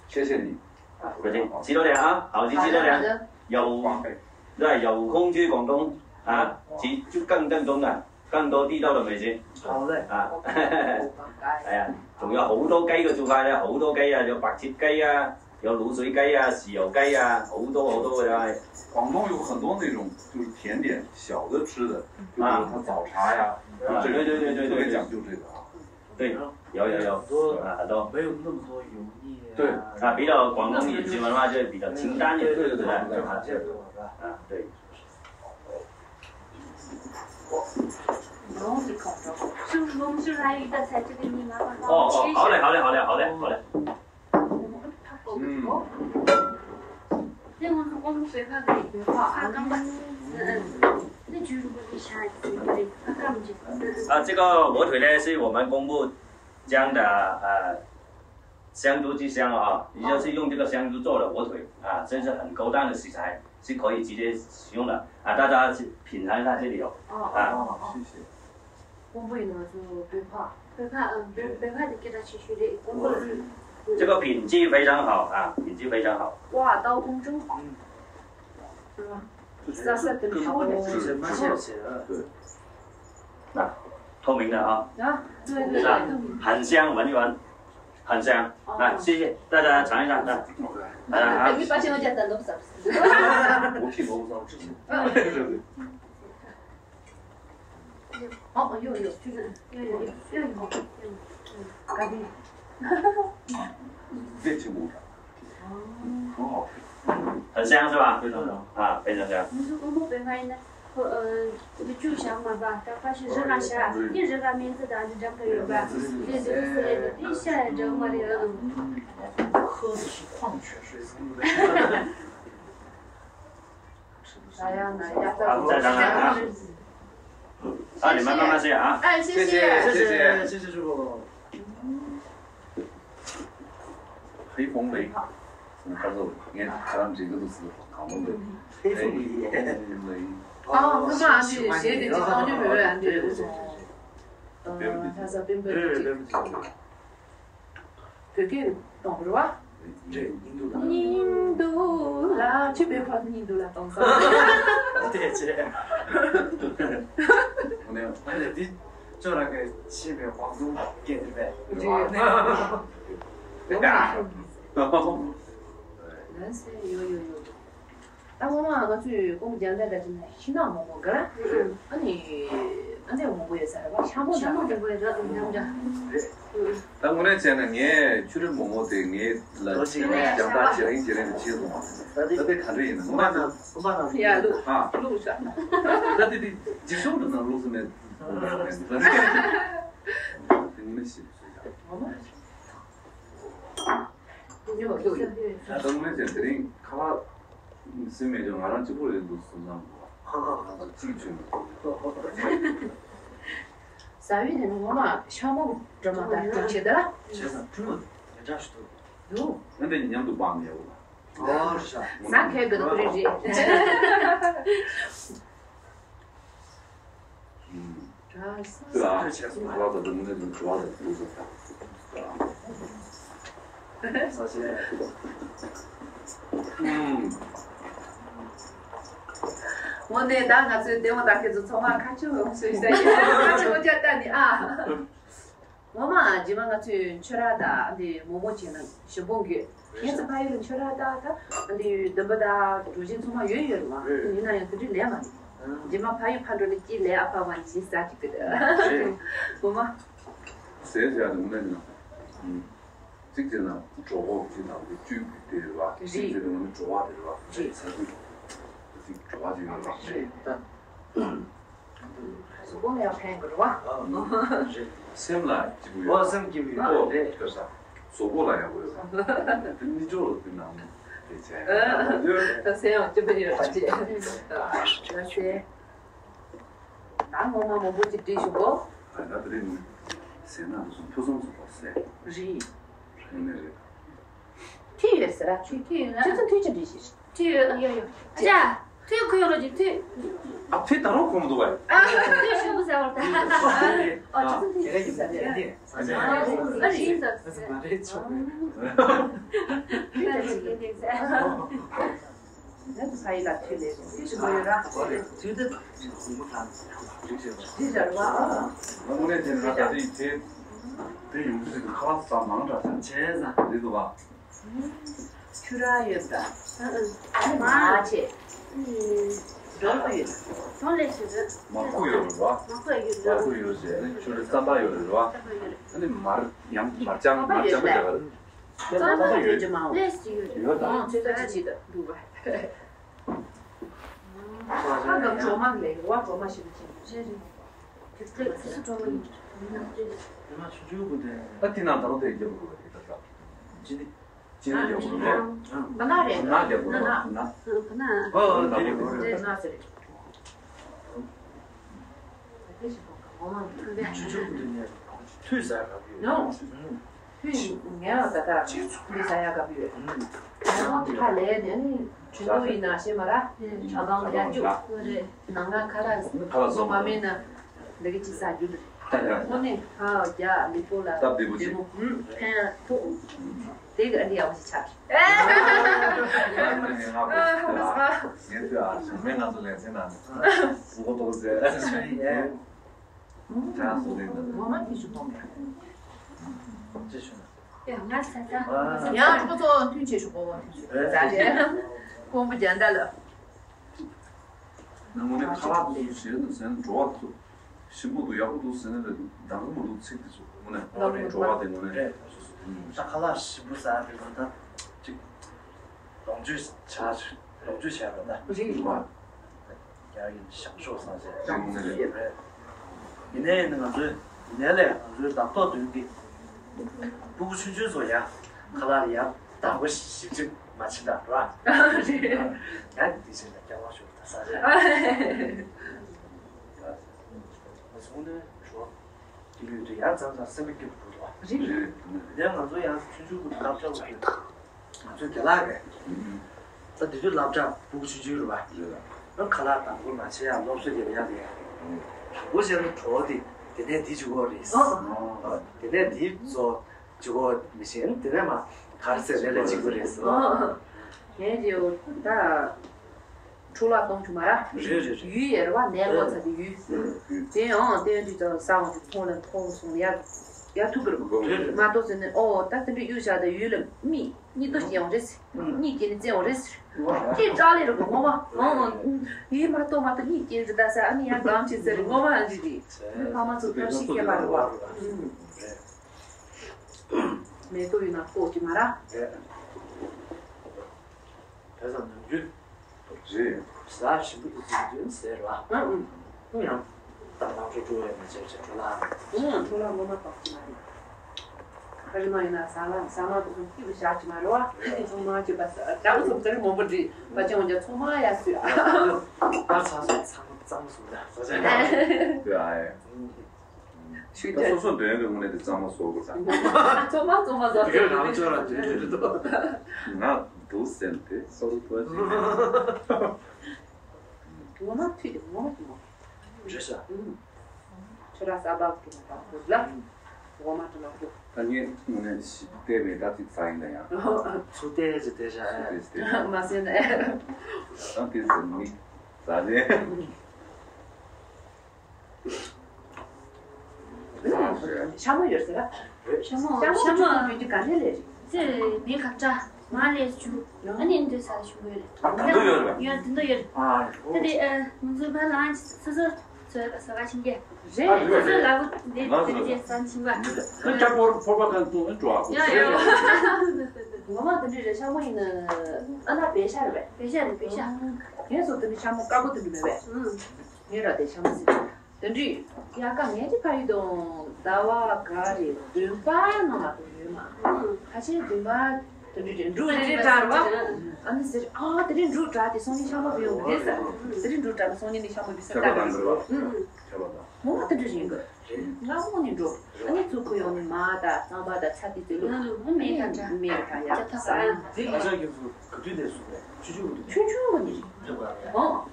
谢谢你。啊，不客气，知道了啊，好，你知道了。有，对，有空去广东啊，其实就更正宗的，更多地道的美食。好嘞。啊，哎呀，仲有好多雞嘅做法咧，好多雞啊，有白切雞啊， 有滷水雞啊、豉油雞啊，好多好多个啊。广东有很多那种就是甜点，小的吃的，就比如说早茶呀，啊，这个对对对对对，特别讲究这个啊。对，有有有，啊，很多。没有那么多油腻啊。对。啊，比较广东饮食文化就是比较清淡一点，对对对对对，啊，对。是不是我们是不是还有一道菜，这个你麻烦帮我切一下？哦哦，好嘞好嘞好嘞好嘞好嘞。 嗯。啊，这个火腿呢，是我们公布江的，呃，香都之乡啊，也就是用这个香都做的火腿啊，真是很高档的食材，是可以直接食用的啊。大家去品尝一下这里哦。哦，啊，哦，谢谢。 公布一个就白帕。白帕，嗯，白，白帕的给他去学的，公布了。这个品质非常好啊，品质非常好。哇，刀工真好。嗯。是吧？这是啥色的？这是什么？对。那，透明的啊。啊，对对对，啊，透明。很香，闻一闻，很香。哦。啊，谢谢，大家尝一尝，来。来啊。你发现我家蛋都不少。我听我不少，之前。嗯。对对对。 哦，有有，就是要有要有要有，咖啡。这挺不少，很好吃。很香是吧？非常香。啊，非常香。你说我们北方人呢，呃，就想嘛吧，他发现热干啥，你热干面子的，你这样可以吧？对对对对对，你现在这么的，嗯。喝的是矿泉水，是不是？ 哎呀，那家伙。啊，再尝尝啊。啊，你们慢慢吃啊。哎，谢谢。谢谢，谢谢，谢谢师傅。黑风雷，嗯，他说，你看，他们这个都是广东的。黑风雷。黑风雷。哦，那么俺去写点地方就没有俺的。对对对对。嗯，他说并不对对对。 བོད་སྐད་གཏོང་རེད་བ། རེད།印度ལ། 印度ལ། ཁྱོད་བོད་པ་印度ལ་གཏོང་ས། དེ་ཅི། ཨ་ནི་འདི་ཅོ་ར་གི་ཆེ་བའི་ཝང་ཙུང་སྐད་དེ་རེད་པས། རེད། ཡོད་ཡོད་ཡོད། ད་སྔོན་མ་ང་ཚོས་ཀོང་རྒྱལ་ལྡན་འདྲ་ཅིག་ནས་ཤིང་ནགས་མང་པོ་གི་ར། ཨ་ནི་ཨ་འདྲས་མང་པོ་ཡོད་ས་རེད་བ། ཤ་མོ་ཤ་མོ་འདྲ་པོ་ཡོད་ར། ཨ་འདྲ་འདྲ། ད་དངོས་གནས་བྱས་ན་ངས་ཆུ་རིན་མོག་མོག་དེ་ངའི་ལ་རྒྱང་ཐག་ཇེ་རིང་ཇེ་རིང་དུ་ཕྱིན་སོང་བ། ད་དེ་ག་འདྲ་ཡིན་ན་ངོ་མ་ན་ཡ་ལུག་ཨ་ལུག་ཤ། ད་དེ་དེ་འཇིགས་ཤོག་ཏུ་ནང་ལུག་སུ་མེད། དེ་ངོ་མ་ཞིག་ངོ་མ། ད་དུང་ནས་ཀྱང་དེ་རིང་ཁ་ལག་སུས་མེད་ཀྱང་ང་རང་གཅིག་པུ་རེད་འདུག་བསམ་བསམ་གོ། ང་ཚོ་གཅིག་བྱུང་། ཟ་བའི་དེ་ནི་ངོ་མ་ཤ་མོ་འགྲོ་མ་ད་འགྲོ་བྱེད་ད་ལ། བྱས་ཙང་ཁྲུས་མ་འདི་འདྲ་ཞིག་འདུག་འདུག་ཨ་འདི་མཉམ་དུ་སྦང་ཡོད་ལ། ཨོ་ཤ། ཟ་མཁན་གི་ནི་རེད་རེད། ར་ས། ཨ་ལ་ད་དུང་ནས་དུང་བ་ད་དུང་ཟ་ས་ས་ས། ངོ་ནས་ད་ང་ཚོའི་ལྟད་མོ་ལྟ་མཁན་ཚོ་ཚང་མ་ཁ་ཆུ་ཡོང་སོང་ཟེར་གྱི་ཁ་ཆུ་ཡོང་ཆ་ལྟ་ནི་ཨ། ངོ་མ་རྗེས་མ་ང་ཚོས་ཆོས་ར་དང་འདི་མོག་མོག་བྱས་ན་ཞིམ་པོ་འགྱོད། ངས་ཚོ་ཕ་ཡུལ་ལ་ཆོས་ར་དང་ད་འདི་ལྡུམ་བུ་དང་གྲུ་བཞི་ཚང་མ་ཡོད་ཡོད་རེད་བ། ཡིན་ན་ཡང་དེ་འདྲའི་ལས་མ་རེད། རྗེས་མ་ཕ་ཡུལ་ཕར་འགྲོ་ནས་སྐྱིད་ལས་ཨ་ཕ་བ་ནི་ཞིག་ཟ་གི་གི་ངོ་མ། ཟས་བྱས་ནས་ངོ་ནས་ན། གཅིག་བྱས་ན་གྲོད་ཁོག་གཅིག་དང་དེ་བཅུད་དེ་རེད་བ། གཅིག་བྱས་ནས་ངོ་ནས་བྲོ་བ་དེ་རེད་བ། རེད། ཟ་དུས་གཅིག་བྲོ་བ་ཅིག་ཡོད་རེད་བ། རེད་ད། གཟུགས་པོ་ལ་ཡང་ཕན་གི་རེད་བ། ཨ་རེད། སེམས་ལ་སྐྱིད་པོ་ཡོད། ཨོ་སེམས་སྐྱིད་པོ་ཡོད་ཨོ་རེད། ཁྱོད་ས་གཟུགས་པོ་ལ་ཡག་པོ་ཡོད། དེ་ནི་ཅོ་རོ་དེ་ནང་ནས་དེ་བྱས། ད་སེམས་ཡང་སྐྱིད་པོ་ཡོད་པ་ཅེས། ད་སེམས། ད་ངོ་མ་མང་པོ་ཅིག་བྲིས་ཞུ་གོ། ཨ་ད་དེ་རིང་ཟས་ན་དུ་སོང་ཕུན་སུམ་ཚོགས་པ་ཟས། རེད། དངོས་གནས་རེད། ཐིག་ཡོད་ཟེར་ར། ཐིག་ཐིག་ཡོད་ན། ཁྱོད་ཚོ་ཐིག་ཅིག་བྲིས་ཤིག་ཐིག་ཡོད་ཡོད་ཡོད། ཨ་ཅག་ཐིག་ཁོ་ཡོད་རོ་ཅིག་ཐིག་ཨ་ཐིག་ད་རུང་ཁོམ་འདུག་བས། ཨ་ཐིག་ཞུ་གི་ཟེར་བར་ད། ཨ་ཁྱོད་ཚོ་ཐིག་ཅིག་ཟེར་ར། ཨ་རིང་ཟེར། ང་རེད་ཆོག་གི། ཁྱོད་ཚོ་ཐིག་ཟེར། ང་ཚོ་ཕ་ཡུལ་ལ་དུས་ལས་དུས་ཞིག་མ་ཡོད་ར། དུས་དེ་དུས་དེ་ཁོང་ཁྲོ་དང་རིག་བྱེད་པ། དེ་ར་བ། དངོས་གནས་དེ་ནི་ང་ད་དེ་དེ་དེ་ཡོང་དུས་ཀྱི་ཁ་ལག་ཟ་མང་དྲགས་ཟ། བྱས་ཙང་རེད་འདུག་བ། ཆུ་ར་ཡོད་ད། ཨ་ནི་མ་བྱས། འགྲོ་ལ་ཡོད་ད། གྲོང་ལས་བྱེད་ད། མ་ཁུ་ཡོད་རེད་བ། མ་ཁུ་ཡོད་རེད། མ་ཁུ་ཡོད་བྱས་ནི་ཆུ་ར་རྩམ་པ་ཡོད་རེད་བ། ཨ་ནི་མར་ཡང་མར་ཅང་མར་ཅང་པ་རྒྱག་ག་རེད། རྩ་བ་ཡོད་ཀྱི་མ་འོང་། ལས་ཀྱི་ཡོད་རེད། ཡོད་དམ། ཨང་ཚོད་ལྟ་ཅི་ཅི་ད་འདུག་བ། ཁ་གམ་གྲོ་མ་ལས་བ་གྲོ་མ་ཞིག་ཅི་རེད་རེད། དེ་ཚོ་གྲོ་མ་ཡིན། དེ་མ་ཆུ་ཆུ་གུ་དེ། ད་དེ་ནང་ད་རུང་དེ་རྒྱབ་དགོས་པ་རེད་ད་ད། ཅི་ནི། ཅི་ནི་རྒྱབ་དགོས་རེད། ད་ན་རེད། ན་རྒྱབ་དགོས་རེད་ན། ན། ཨོ་ཨོ་དེ་རེད་དེ་རེད། ན་ཟེར། ཆུ་ཆུ་གུ་དེ་ནས་ཐུད་ཟ་ག་གི་ཡོད། ཡོང་། ཕུད་ངས་ད་ལྟ་ཕུད་ཟ་ཡ་ག་བུ་ཡོད། ཁ་ལས་ནས་ནི་ཆུ་ལུག་ཡིན་ན་ཤེས་མ་ར། ཨ་གང་ཡར་རྒྱུག་ནང་ང་ཁ་ལག་ཁ་ལག་བཟོ་མ་མེད་ན་འདི་གི་ཅི་ཟ་རྒྱུ་རེད། དངོས་གནས་ཁ་རྒྱ་ལི་པོ་ལ་སྟབས་བདེ་པོ་ཅིག་ལྡེ་མོ་ཕན་ཐོགས་དེ་གི་ཨ་ནི་ཡག་པོ་ཞིག་ཆགས། ང་ནི་ངའི་ངག་པོ་ཟ་ངས་ཐོས་ཨ་ཞིང་མེད་ང་ཚོ་ལས་ཚན་ནང་ནས་མགོ་ཏོག་ཟེར། ངོ་མ་དེ་ཞུ་གོ་མེད། ཅི་ཞུ་ན། ཡ་ང་ས་ས། ཡང་ཁོ་ཚོ་མཐུན་ཆེ་ཞུ་གོ་བ་མཐུན་ཆེ། ཟ་རེད། ཀོང་པོ་རྒྱ་མདའ་ལ། ནང་མོ་ནི་ཁ་ལག་དུ་ཞེས་དུ་ཟན་འགྲོ་བ་ཚོ་ཞིམ་པོ་འདུག་ཡག་པོ་འདུག་ཟེར་ནས་འདང་གི་མི་འདུག་ཚིག་དེ་ཚོ་དངོས་གནས་འགྲོ་བ་དེ་དངོས་གནས་རེད། ད་ཁ་ལག་ཞིམ་པོ་ཟ་དེ་ཚོ་ད་ཅིག་ལོངས་སྤྱོད་བྱ་ལོངས་སྤྱོད་བྱས་པ་ད་རིག་པ། རྒྱ་ཡིན་ཤང་ཤོག་སང་ཆེ་ཡིན་ནའི་ང་ཚོའི་ནས་ལས་ང་ཚོའི་ལག་ཐོག་དོན་གྱི་སྤུ་གུ་ཆུང་ཆུང་ཚོ་ཡང་ཁ་ལག་ཡང་དང་པོ་ཞིབ་ཅིག་མ་ཕྱིན་དང་ར། ཡང་འདི་བྱས་ན་སྐྱ་བ་ཤོག་ད་ས་རེད། ང་ཚོ་ནས་ཞོག་དེ་ཡོད་དུས་ཡང་ཙམ་ཙམ་སེམས་པ་སྐྱིད་པོ་འདུག་རེད། དེ་ང་ཚོ་ཡང་ཆུང་ཆུང་གི་སློབ་གྲྭ་བ་ཡོད། ང་ཚོའི་དགེ་ལགས་རེད། ད་དེ་དུས་སློབ་གྲྭ་སྤུ་གུ་ཆུང་ཆུང་རེད་པ། རེད། ཨ་ཁ་ལག་དང་པོ་མ་བྱས་ཡང་སློབ་གསོ་རྒྱབ་ཡག་རེད། དང་པོ་བྱས་ན་གྲོགས་དེ་དེ་ནས་དེ་བྱེད་དགོས་རེད། ཨ། དེ་ནས་དེ་ཚོ་བྱེད་དགོས་མི་ཤེས་དེ་ནས་མ་གར་ཟེར་རེ་ལས་བྱེད་དགོས་རེད་ཟེར། ཨ། ངས་དེ་ད་འཕྲོ་བརླག་གཏོང་བྱུང་མ་ར། རེད་རེད་རེད། ཡུལ་ཡར་བ་ནས་ལོ་ཚ་གི་ཡུལ། དེ་ཡང་དེ་དུས་ད་ས་བ་དེ་ཐོང་ལ་ཐོང་སོང་ཡར་ཡར་ཐུག་གི་རེད། མ་གཏོགས་ཟེར་ནས་ཨོ་ད་དེ་འདྲ་གཡུག་བཞག་ད་ཡུལ་ལ་མི་གཉིས་ལྟོ་སྐྱེ་འོང་རེད། གཉིས་སྐྱེས་ནས་བཙན་འོང་རེད་ཟེར། ཁྱེད་སྐྲག་ལེ་རུ་གི་ངོ་མ། ཨང་། ཡིན་མ་གཏོགས་མ་གཏོགས་གཉིས་སྐྱེས་རེད་ད་ཟེར། ཨ་ནི་ཡང་གང་བྱེད་ཟེར་ངོ་མ་ཨ་འདྲི་རེད། ཨ་ནི་ཕ་མ་ཚོ་ཐབས་ཤེས་མཁས་པ་རེད་བ། མེ་ཏོག་ཡིན་ན་ལྐོག་གི་མ་ར། བས་ཙང་ནམ་རྒྱུན། རེད། ཟ་ཞིམ་པོ་དེ་ཚོ་ཡིན་ཟེར་བ། ཨང་། ཡང་ད་ལང་ཚོ་སྤྲོ་བས་མ་བྱས་བྱས་འཕྲོ་བརླག་ཨང་། འཕྲོ་བརླག་ངོ་མ་དོག་གི་མ་རེད། ཁ་རི་མ་ཡིན་ན་ཟ་ལ་ཟ་མ་དེ་ཚོ་སྐྱིད་པོ་བཞག་གི་མ་རེད་བ། ཚང་མ་སྐྱིད་པ་ཟ་དྲ་བ་ཚོ་དེ་རིང་མང་པོ་འདྲི་བ་ཅན་འོང་རྒྱ་ཚང་མ་ཡ་སུས་ཨ། ད་ཚ་སོང་ཚང་མ་གཙང་མ་སོང་ད་ཟ་བྱས། ཨ་ཡ། ཤུགས་ད་རྒྱག་སོ་སོ་འདོན་དུས་དངོས་གནས་དེ་གཙང་མ་བཟོ་དགོས་ད། ཚོ་མ་ཚོ་མ་བཟོ་དགོས། ང་འདུག་ཟེར་དེ་སོ་སོ་ཐོས་ཤིག་ངོ་མ་ཐུག་དེ་ངོ་མ་ཐུག་མོ། རེད་ཤག་ཨུམ། ར་ས་བབ་ཀྱི་མ་པ་ཀུ་ལ། འོ་མ་དུ་མ་ཀུ། ད་ངས་དངོས་གནས་ཞིབ་བལྟས་མེད། ད་ཅིག་ཟ་ཡིན་ད་ཡང་། ཚུར་བལྟས་ཅི་བལྟས་ཤག་ཨེ། བལྟས་བལྟས། མ་ཟེར་ན་ཨེ། ད་དེ་ཟེར་མི་ཟ་ནས། ཤ་མོ་ཡོད་ཟེར་ར། ཤ་མོ་ཤ་མོ་ཤ་མོ་ཡོད་ཀྱི་ག་ནས་ལས་རེད། ཙེ་མེ་ཁ་ཏྲ་མ་ལས་ཆུ། ཨ་ནི་འདི་ས་ཆུ་ཡོད་རེད། ད་འདི་ཡོད་རེད། ཡོད་འདི་འདི་ཡོད་རེད། ཨ་ད་དེ་ཨ་ང་ཚོ་ཕ་ལང་སོ་སོ་ཚོ་ས་ག་ཤིང་གེ་རེད། སོ་སོ་ལ་གོ་འདི་ང་འདི་ཚོ་རྗེས་ས་ཆིང་བ། ཁ་ཁ་པོར་ཕོར་པ་གང་ཏུ་ཨ་འགྲོ་ཨ་ཁོ་ཡ་ཡ། ངོ་མ་འདི་འདྲ་རེད། ཤ་མོ་ཡིན་ན་ཨ་ན་བེ་ཤ་རེད་པས། བེ་ཤ་རེད་བེ་ཤ། ངས་སོ་འདི་འདྲ་ཤ་མོ་དཀར་པོ་འདི་འདྲ་མེད་པས། ངས་ར་དེ་ཤ་མོ་ཟེར། དོན་འགྲིག་ཡ་ཀ་ངས་ཀྱི་ཕ་ཡུལ་དང་ཟླ་བ་ག་རེ་བདུན་པ་ནང་ལ་དུ་ཡོད་མ། ཁ་ཆེ་བདུན་པ་དོན་འགྲིག་འབྲུག་རེ་རེ་དྲག་ར། ཨ་ནི་ཟེར་ཨ་དེ་རིང་འབྲུག་དྲག་དེ་སང་ཉིན་ཤ་མོ་བེའུ་རེད་ཟེར། དེ་རིང་འབྲུག་དྲག་ན་སང་ཉིན་ནི་ཤ་མོ་བེ་ཟེར་ད་རེད་ཟེར། ཨུ། མོ་མ་དེ་འདྲ་ཡིན་གི། ང་མོ་ནི་འགྲོ། ཨ་ནི་ཚུར་ཁོ་ཡོང་ནི་མ་ད་རྩམ་པ་ད་ཚ་དེ་ཚོ་ལུག་ཨ་ནི་མེ་ད་འདྲ་མེ་ད་ཡ་ད་ས་ཨ་ནི། ཨ་ཅག་གི་ཚུར་ག་དུས་ནས་སུ་རེད། ཆུང་ཆུང་གི་ནི་རེད། ཨོ།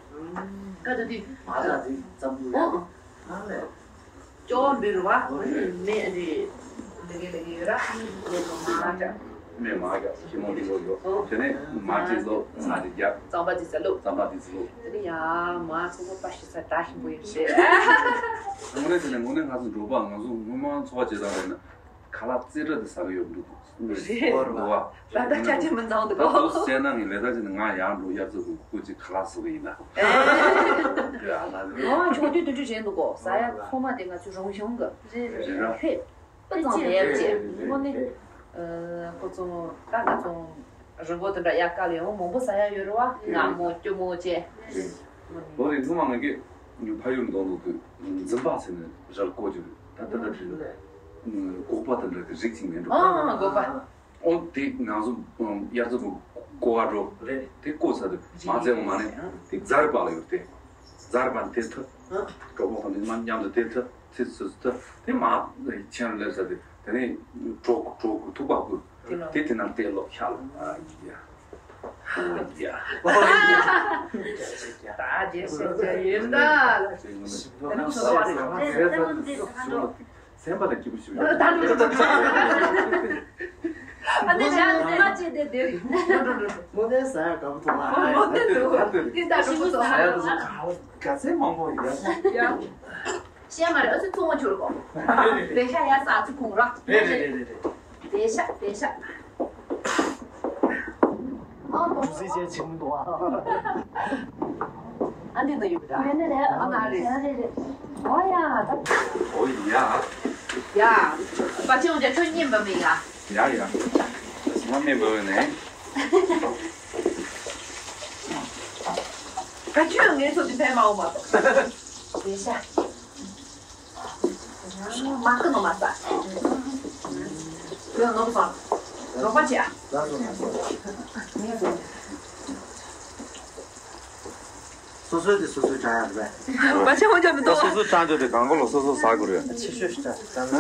ཀ་ཏོ་དུས། མ་ལ་དེ་ཙམ་དུ་ཨོ། ཨ་ལས། ཅོ་འབུལ་བ། མེ་འདི་ལེ་གེ་ལེ་གེ་ཡོད་ར། ལེ་གོ་མ་ཅ། མེ་མ་ཅ་ཞི་མོ་འདི་ལོ་ཡོད། ཨོ། དེ་ནས་མ་ཅི་ལོ་ཚ་ཅི་རྒྱབ། རྩམ་པ་ཅི་ཟ་ལོ། རྩམ་པ་ཅི་ཟ་ལོ། དེ་ནས་ཡ་མ་ཚོ་མོ་པ་ཤི་ས་ད་ཞིམ་པོ་ཡོད་ཤེ། དངོས་གནས་དེ་ནས་དངོས་གནས་ང་ཚོ་འབྲོག་པ་ང་ཚོ་སྔོན་མ་འཚོ་བ་བྱེད་སྟངས་རེད་ན། ཁ་ལག་རྩེ་གྲ་དེ་ཟ་གི་ཡོད་འདུག་རེད། འདུག་བ། ད་ལྟ་ཆ་ཆེ་མི་འདང་འདུག་ད་དུ་བཤད་ན་ངས་ལས་ཀ་བྱས་ནས་ང་ཡར་འགྲོ་ཡར་ཚུར་འགྲོ་ཁོ་ཅིག་ཁ་ལག་ཟ་གི་ཡིན་ན། ཨེ། ཡ་ང་ནི། ང་ཆུང་དུས་དུས་དུས་རེད་འདུག་གོ་ཟ་ཡ་ཚང་མ་དེ་ང་ཚོའི་རང་བྱུང་གི། རེད་རེད། ཧེ། ཨ་ཙང་ལས་བྱས་དངོས་གནས། ཨ་ཁོ་ཚོ་ད་ང་ཚོ་རི་མགོ་དེ་འདྲ་ཡར་བཀལ་ཡོང་མང་པོ་ཟ་ཡ་ཡོད་རེད་བ། ང་མོ་སྐྱོ་མོ་བྱས། རེད། ལོ་རེ་སྔོན་མ་ང་གི་ཕ་ཡུལ་འདོན་ལུགས་དུས་འཛིན་པ་ཟེར་ནས་ར་བརྐོ་རྒྱུ་རེད། ད་ལྟ་ད་དྲིལ་ལ་སྒོག་པ་དང་འདྲ་གི་རིགས་ཅིག་མེད་འགྲོ། ཨ་ཨ་སྒོག་པ། ཨོ་དེ་ང་ཚོ་དབྱར་རྩྭ་དགུན་བརྐོ་བ་འགྲོ། རེད། དེ་བརྐོས་ཚར་དུས་མ་བཙལ་བ་མ་ནས་དེ་རྫ་རི་བར་ལ་ཡོད་དེ། རྫ་རི་བར་དེ་ཐུ། གྲོགས་པོ་ཁོང་ཚོ་མཉམ་དུ་དེ་ཐུ་ཚེ་ཚུ་ཐུ་དེ་མ་ཆེན་རུ་སླེབས་ཚར་དུས་དེ་ནས་གྲོགས་གྲོགས་ཐུག་པ་ཁུ། དེ་དེ་ནང་བལྟས་ལོག་ཤ་ལ་ཨ་ཡ། ཨོ་ཡ། ད་རྗེས་སུ་ཡིན་ད། སེམས་པ་ལ་སྐྱིད་པོ་ཞིག་ཡོད། ད་འགྲོ་འགྲོ་འགྲོ། ཨ་ནི་ཞག་ལ་མ་བྱེད་དེ་དེ། མོ་ནས་ཟ་ཡ་དགའ་པོ་འདུག་ཨ། མོ་དེ་འདུག་དེ་ད་ཞིམ་པོ་ཟ་ཡ་དེ་ཚོ་ག་ཚད་མང་པོ་ཡོད། ཡ། བཤད་མ་རེད། ཨ་ཚོ་ཚོང་བ་འཇུར་གོ། རེད་རེད། བེ་ཤ་ཡ་ས་ཚུ་ཁུང་ར། རེད་རེད་རེད་རེད། བེ་ཤ་བེ་ཤ། ཨ་ཏོ། ཇུ་སི་ཅན་ཆིག་མི་འདུག་ཨ། ཨ་འདི་ན་ཡོད་ར། རེད་རེད་རེད། ཨ་ན་རེད། རེད་རེད། ཨོ་ཡ་ད། ཨོ་ཡ། ཡ། པ་ཆེན་འོ་ཅག་ཁྱོད་རྔན་པ་མིན་ཡ། ཡ་ཡ། ང་རྔན་པ་ཡོད་ནས། ད་ཁྱོད་ངའི་ཚོ་འདི་ཕན་མ་འོང་མ་གཏོགས། བེ་ཤ། མ་ཁི་ནོ་མ་ས། ཁྱོད་ནོ་སོང་། རོགས་པ་བྱེད་ཨ། སོ་སོའི་དེ་སོ་སོའི་དྲང་ཡ་རེད་པས། བ་ཆེ་མོ་ཅག་མི་འདུག་སོ་སོའི་དྲང་རྒྱུ་དེ་གང་གོ་ལོ་སོ་སོ་ཟ་དགོས་རེད། ཆེ་ཤོས་ཤིག་དྲང་།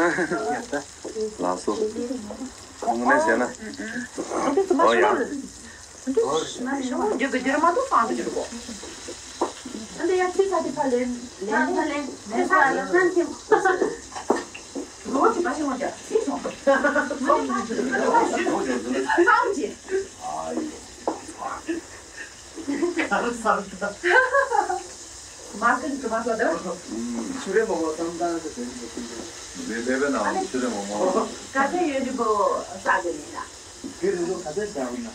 ལགས་སོ། དངོས་གནས་བྱས་ན། ཨོ་ཡ། རྒྱུ་གི་རྒྱུ་མ་གཏོགས་སང་དུ་འགྱུར་གོ། ཨ་འདི་ཡ་ཚིག་ཚ་དེ་ཕ་ལེན་ལེན་ལེན་ལེན་ཚ་ལེན་ཚ་ལེན། རོ་ཅི་པ་ཤི་མོ་ཅག་སི་སོང་། མ་ནི་མ་ཤི་རོ་ཤི་རོ་ཅི་སང་ཅི། ཨ་ཡོ། ག་རེ་སང་ད། མ་ཀི་ཀི་མ་སོ་ད། ཆུ་རེ་མོ་མོ་སང་ད་ཟེར་ཏེ་ཟེར་ཏེ། མེ་མེ་བེ་ན་ཆུ་རེ་མོ་མོ། ག་ཚད་ཡོད་རི་བོ་ས་གི་མེད་ན། དེ་རིང་ལོ་ག་ཚོད་བཞག་ཡིན་ན།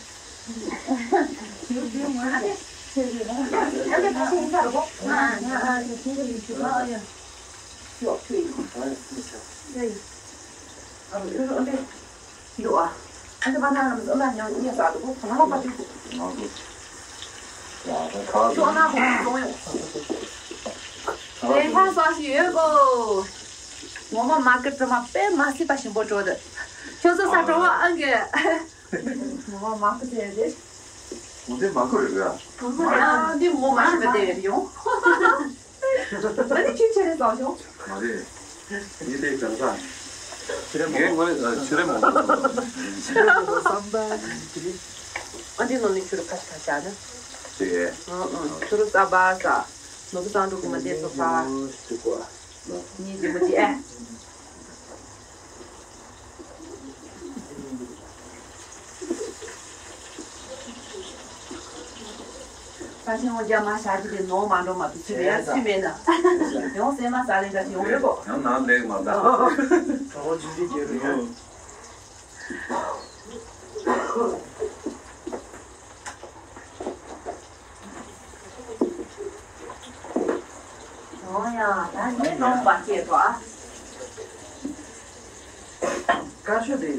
ངོ་མ་མ་ཀི་ཀྲི་མ་དཔེ་མ་སྲིད་པ་ཞིམ་པོ་བྲོ་འདུག་ཁྱོད་ཚོ་ས་བྲོ་བ་ཨང་གི། ངོ་མ་མ་ཁུ་དེ་རེད། ངོ་དེ་མ་ཁུ་རེད་ར། ཨ་འདི་ངོ་མ་ཤི་བ་དེ་རེད་ཡོང་། ཨ་ནི་ཁྱོད་ཆེ་རེད་བཟང་བྱུང་། མ་རེད། ངས་དེ་གང་ཟག་ཆུ་རེ་མོ་ངས་ངོ་ནི་ཆུ་རེ་མོ་མོ། ཨ་འདི་ནང་ནས་ཆུ་རུ་ཁ་ཤས་ཁ་ཤས་ཨ་ནི། དེ། ཨ་ཨ་ཆུ་རུ་ས་བ་ས། ནོར་བུ་བཟང་འགྲོ་གི་མ་བསྡད་ཚོ་ཕ། གཉིས་ཀྱི་མོ་ཅི་ཨེ། ད་ཆེན་འོ་རྒྱ་མ་ཤར་གྱི་དེ་ནོར་མ་འགྲོ་མ་ཐུབ་ཚུལ་ཡ་ཚུལ་མེད་ན། ཡང་སེ་མ་ས་ལེ་འདྲ་ཞིག་ཡོང་རེད་གོ། ཡང་ནང་ལེགས་མ་ད། གྲོགས་ཇི་འདྲ་རྒྱལ་རེད། འོ་ཡ། ད་ངས་ནོར་བ་སྐྱེས་ཐོག་ཨ། ཀ་ཤོ་དེ།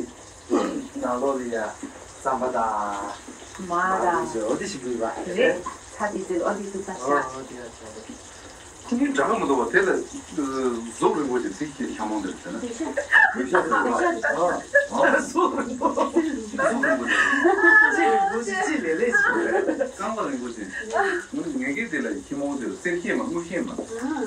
ནང་ལོགས་ལ་ཡ་རྩམ་པ་དང་། མར་དང་། འོ་དེ་ཞིག་འདུག་པ། རེད། ཚ་དེ་ཚོས་ཨོ་དེ་ཚོ་ཚ་ཤ། ཁྱི་མིན་འདྲ་ག་མི་འདུག་པ་དེ་ལ་གཟུགས་རིང་པོ་ཞིག་ཚིག་གི་ཤ་མོང་དེར་ཟེར་ན། ལེགས་ཤ་ལེགས་ཤ་ལེགས་ཤ། གཟུགས་རིང་པོ་གཟུགས་རིང་པོ་ཞིག་ཅི་ལེ་ལེ་ཞིག་རྐང་པ་རིང་པོ་ཞིག་ངས་ཀྱི་དེ་ལ་ཁྱི་མོང་དེར་གསེར་ཤེད་མ་དངུལ་ཤེད་མ་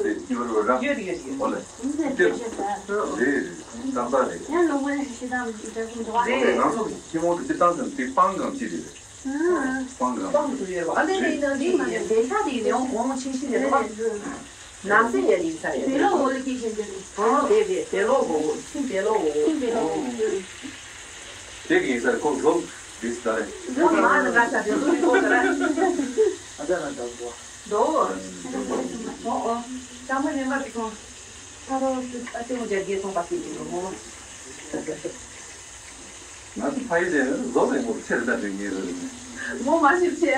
ཟེར་ཡོད་རེད་ར། ཡོད་རེད་ཡོད་རེད། འོ་ལེ། འདི་ལེགས་ཤ་ཟ། རེད་རེད། ཏག་ཏག་རེད། ཡང་ལོ་ངོ་ཞེ་དྲག་མི་འདྲ་ཟུང་འདྲ་བ། རེད། ང་ཚོ་ཁྱི་མོང་དེ་སྤྱིར་བཏང་ཟེར་ན་དེ་སྤང་གང་ཅི་རེད། སྤང་གང་། སྤང་དུ་ཡོད་པ། ཨ་ནི་རེད་ན་རེད་མ་རེད། དེ་ཤ་དེ་ཡང་གོང་ཆེ་ཤི་རེད་པ། ནང་སེ་ཡ་ཡིན་ས་ཡ། བེ་ལོ་འོ་ལ་སྐྱེ་བཞིན་དེ་རེད། ཨོ་དེ་དེ་བེ་ལོ་གོ་ཆིན་བེ་ལོ་གོ། ཆིན་བེ་ལོ་གོ། དེ་གི་ཡིན་ས་ཁོ་ལོ་དེ་ས་རེད། ལོ་མ་ནི་ག་ས་དེ་ལོ་རི་གོ་ས་ར། ཨ་ཅག་ན་འདྲ་བོ། འདོ། ཨོ་ཨོ། ཀྲང་མ་རེ་མ་པི་ཁོང་། ཁ་རོ་སུ་ཨ་ཅེ་མོ་རྒྱ་རྒྱལ་སོང་པ་སྐྱེ་ཅིག་འགྲོ་མོ། ང་ཚོ་ཕ་ཡུལ་ཅན་བཟོ་ལས་མོ་ཆེར་ལྟ་དུས་ངེས་རེད། མོ་མ་ཤེས་ཆེ།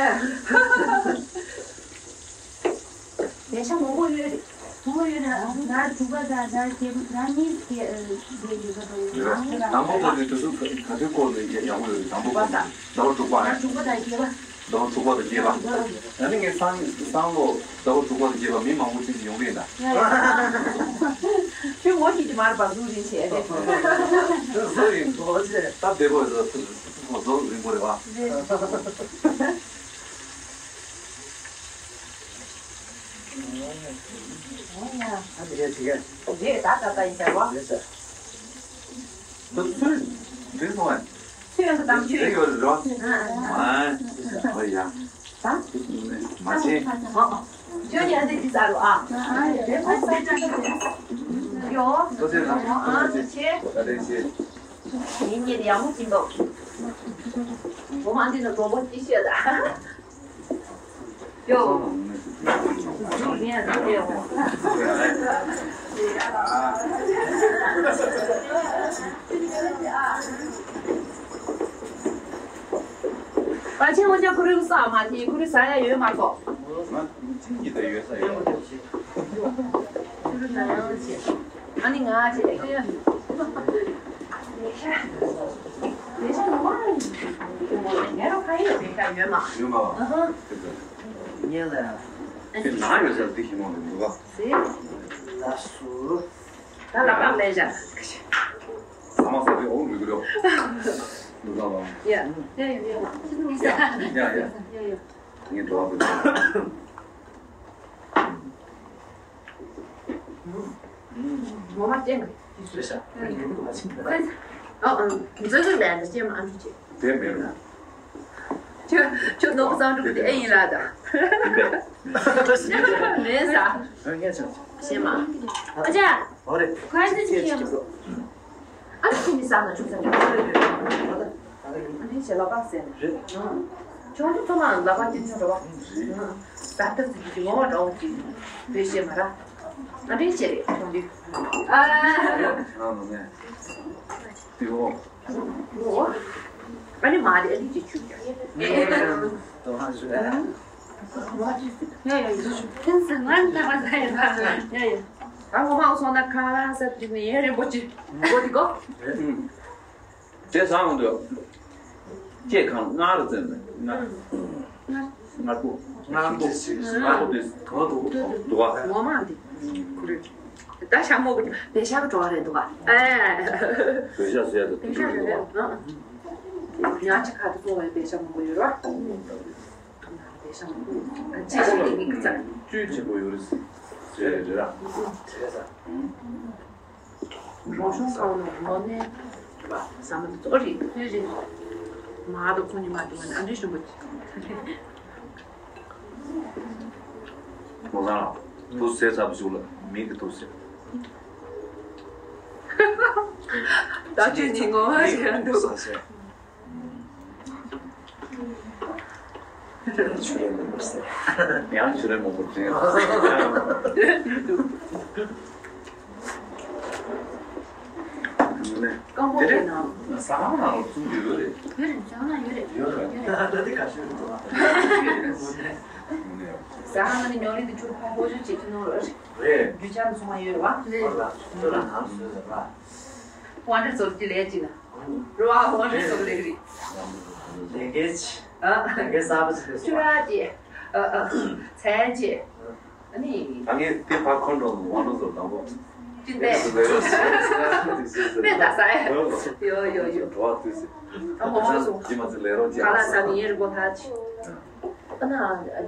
ལས་བྱ་མང་པོ་ཡོད་རེད། མང་པོ་ཡོད་རེད། ང་དྲུག་པ་དང་ང་རྗེས་མ་ང་གཉིས་ཀྱི་ལས་ཡོད་པ་དང་ཡོད། དང་པོ་བོད་ཀྱི་དུས་ཚོད་ག་དུས་སྐོར་ནས་ཡག་པོ་ཡོད་རེད། དང་པོ་བོད་ཀྱི་ཟླ་བ་དྲུག་པ་ཨ། དྲུག་པ་དང་བརྒྱད་པ། ཟླ་བ་དྲུག་པ་དང་བརྒྱད་པ། ཨ་ནི་ངའི་སང་སང་ལོ་ཟླ་བ་དྲུག་པ་དང་བརྒྱད་པ་མི་མང་པོ་ཅིག་ཡོང་གི་ཡིན་ད། ཡ་ཡ། ཁྱོད་ངོ་ཤེས་ཀྱི་མ་རེད་པ། གཟུགས་རིང་ཆེ་རེད། གཟུགས་རིང་པོ་ཆེ། ད་བདེ་པོ་ཡོད་ས་གཟུགས་རིང་པོ་རེད་པ། རེད། ཨ་དེ་གས་དེ་གས། རེད་ད་ད་ད་ཡིན་ས་རེད་པ། རེད་ས། ད་ཚུར་འགྲིག་སོང་ཨ། ཚུར་ཡང་དུ་དམ་ཆོས། འགྲིག་ཡོད་རེད་རོ། ཨ་ཨ། ཨ་ཡ། ད། མ་བྱེད། ཁྱོད་ཀྱི་ཨ་འདི་འདི་ཟ་རོ་ཨ། ཨ་ཨ་ཡ། དེ་ཁོ་ས་ཅག་ཡོ། ཐུགས་རྗེ་གནང་། ཨ་ཐུགས་རྗེ་ཆེ། བཀའ་དྲིན་ཆེ། ངེད་གཉིས་ནི་ཡག་མོ་ཅིག་འདུག་འོ་མ་འདི་ནི་གྲོགས་པོ་ཅི་བཤད་ད། ཡོ། པ་ཆེན་འོ་ཅག་ཁུ་རུ་ས་མ་དེ་ཁུ་རུ་ས་ཡ་ཡོད་མ་གོ། ང་ཅི་ཡི་ད་ཡོད་ས་ཡོད། ཨ་ནི་ང་ཅི་ལས་ཀྱི་ཡོད། ལས་ཤ། ལས་ཤ་ནོར་མ་ཡིན། ངས་རོ་ཁ་ཡི་ལས་ཤ་ཡོད་མ། ཡོད་མ་བ། ཨ་ཧ། ངས་ལ་ཡ། དེ་ན་ཡོད་ས་འདི་ཞིག་མ་འདུག་ག་ཟེ། ལ་སུ། ད་ལ་པགས་ལས་བྱ། ས་མ་ས་དེ་འོང་འགྲོ་གི་རོ། འདུག་ག་བ། ཡ། ཡ་ཡ་ཡ། ཡ་ཡ། ཡ་ཡ། ངས་འགྲོ་བ་འདུག་ངོ་མ་ཅན་གྱི་རེད་ཤག་ཨ་ཨ། འཛུལ་འཛུལ་ལས་འདི་ཅན་མ་ཨ་འདྲ་ཅན། དེ་མེད་ལ། ཁྱོད་ཁྱོད་ནོར་བུ་བསམ་འགྲུབ་དེ་ཨེ་ཡིན་ར་ད། མེད་ས། ཤེས་མ། ཨ་ཅག་ཨོ་རེད། ཁོ་ཨ་ཅག་ཅིག་ཤེས་མ། ཨ་ཅག་ཁྱེད་ནི་ས་ན་ཆུ་ཚ་ནི་ཁོ་ཡོད། ཨ་ནི་ཞེ་ལ་པགས་ཟེར་ནས། རེད། ཆུང་དུས་ཐོག་མ་ལ་པགས་སྐྱེས་ཆུང་འགྲོ་བ། རེད། ད་ལྟ་ཟིག་གི་ངོ་བ་འདྲ་བོ་ཅིག་བེད་ཤེས་མ་ར། ཨ་འདྲེ་བྱེད་རེད་ཆུང་དུས། ཨ། ཨ་ནི་མ་རེད་ཨ་ནི་ཅིག་ཆུ་རྒྱག་ཨེ། ཏོ་ཧ་ཞུ་ཨ། ཡ་ཡ་ཡ། ཕན་སེ་ང་ནི་ཐ་མ་ད་ཡ་ད། ཡ་ཡ། ད་ངོ་མ་སོང་ན་ཁ་ལ་ས་དུས་ནས་ཡ་རིང་པོ་ཅིག་མགོ་དེ་གོ། དེ་བཟང་འདུག་ལྕེ་གང་མངར་ཙམ་མངར། མངར་པོ། མངར་པོ། མངར་པོ་དེ། གང་འདུག་འདུག་ག་ངོ་མ་འདི། ཁུ་རེ། ད་ཤ་མོ་གི་བེ་ཤ་གི་བྲོ་བ་རེད་འདུག་ག་ཨེ། བེ་ཤ་ཟེར་ཡ་དེ་བེ་ཤ་རེད་རེད། ཨ། ཉ་ཅི་ཁ་དུ་ཚོ་བའི་བེ་ཤ་མང་པོ་ཡོད་ར། བེ་ཤ་མང་པོ་ཡོད། ཅི་ཞིག་གི་མིག་གི་རྩ། བཅུད་ཆེན་པོ་ཡོད་རེད། ཟེར་རེད་ར། ཟེར་ས། རང་བྱུང་ཁམས་ནང་ལོ་ནས་ཟ་མ་ཏོག་རེད་ལྷོད་རེད། མ་དང་ཁོང་གཉིས་མ་དང་ང་འདྲི་ཞུམ་པ། མོ་ལ་དུ་ཟེར་ཚ་བ་ཞུགས་ལ་མིག་གི་དུ་ཟེར། ད་ཁྱོད་ཉིན་ངོ་མ་ཞིག་ཡང་འདུག་ས་ས། ཆུ་ལེན་མི་འདུག་ས། ཡང་ཆུ་ལེན་མང་པོ་དྲན། སྐམ་པོ་དེ་ནང་། ས་ཁང་ནང་ལ་བཙུགས་ཡོད་རེད། ཡོད་རེད། ས་ཁང་ནང་ཡོད་རེད། ཡོད་རེད། ད་ལྟ་དེ་ག་ཤོད་འདུག་ཨ། ས་ཁང་ནང་ནས་ཉོ་ལེན་དུ་ཆུ་ཕར་ཧོ་ཞུ་བྱེད་ཀྱི་ནོར་རེད། རྒྱུ་ཆ་ཚང་མ་ཡོད་རེད་བ། རེད། ཁྱོད་ལ་ནང་བཟོས་རེད་བ། དབང་གྲལ་ཚོགས་ཀྱི་ལས་ཅིག་ན། རེད་བ། དབང་གྲལ་ཚོགས་ལས་རེད། ལས་འགན་ཆེ། ཨ། ལས་འགན་གསར་པ་ཞིག་རེད། ཆུ་རགས་ཀྱི། ཨ་ཨ། ཚལ་གྱི། ཨ་ནི། ད་ངས་དེ་ཕར་འཁོར་འགྲོ་འདུག་དབང་གྲལ་ཚོགས་དང་པོ། ཅི་འདྲ། དཔེ་ད་ས་ཡ། ཡོ་ཡོ་ཡོ། འགྲོ་བ་དུས་ཟེར། ད་ཧོ་ཧོ་སོང་། ཇི་མ་ཇི་ལས་རོགས་ཇི་ཁ་ལག་ཟ་ནི་ཡིན་རེད་པོ་ད་ཅི། ཨ་ན་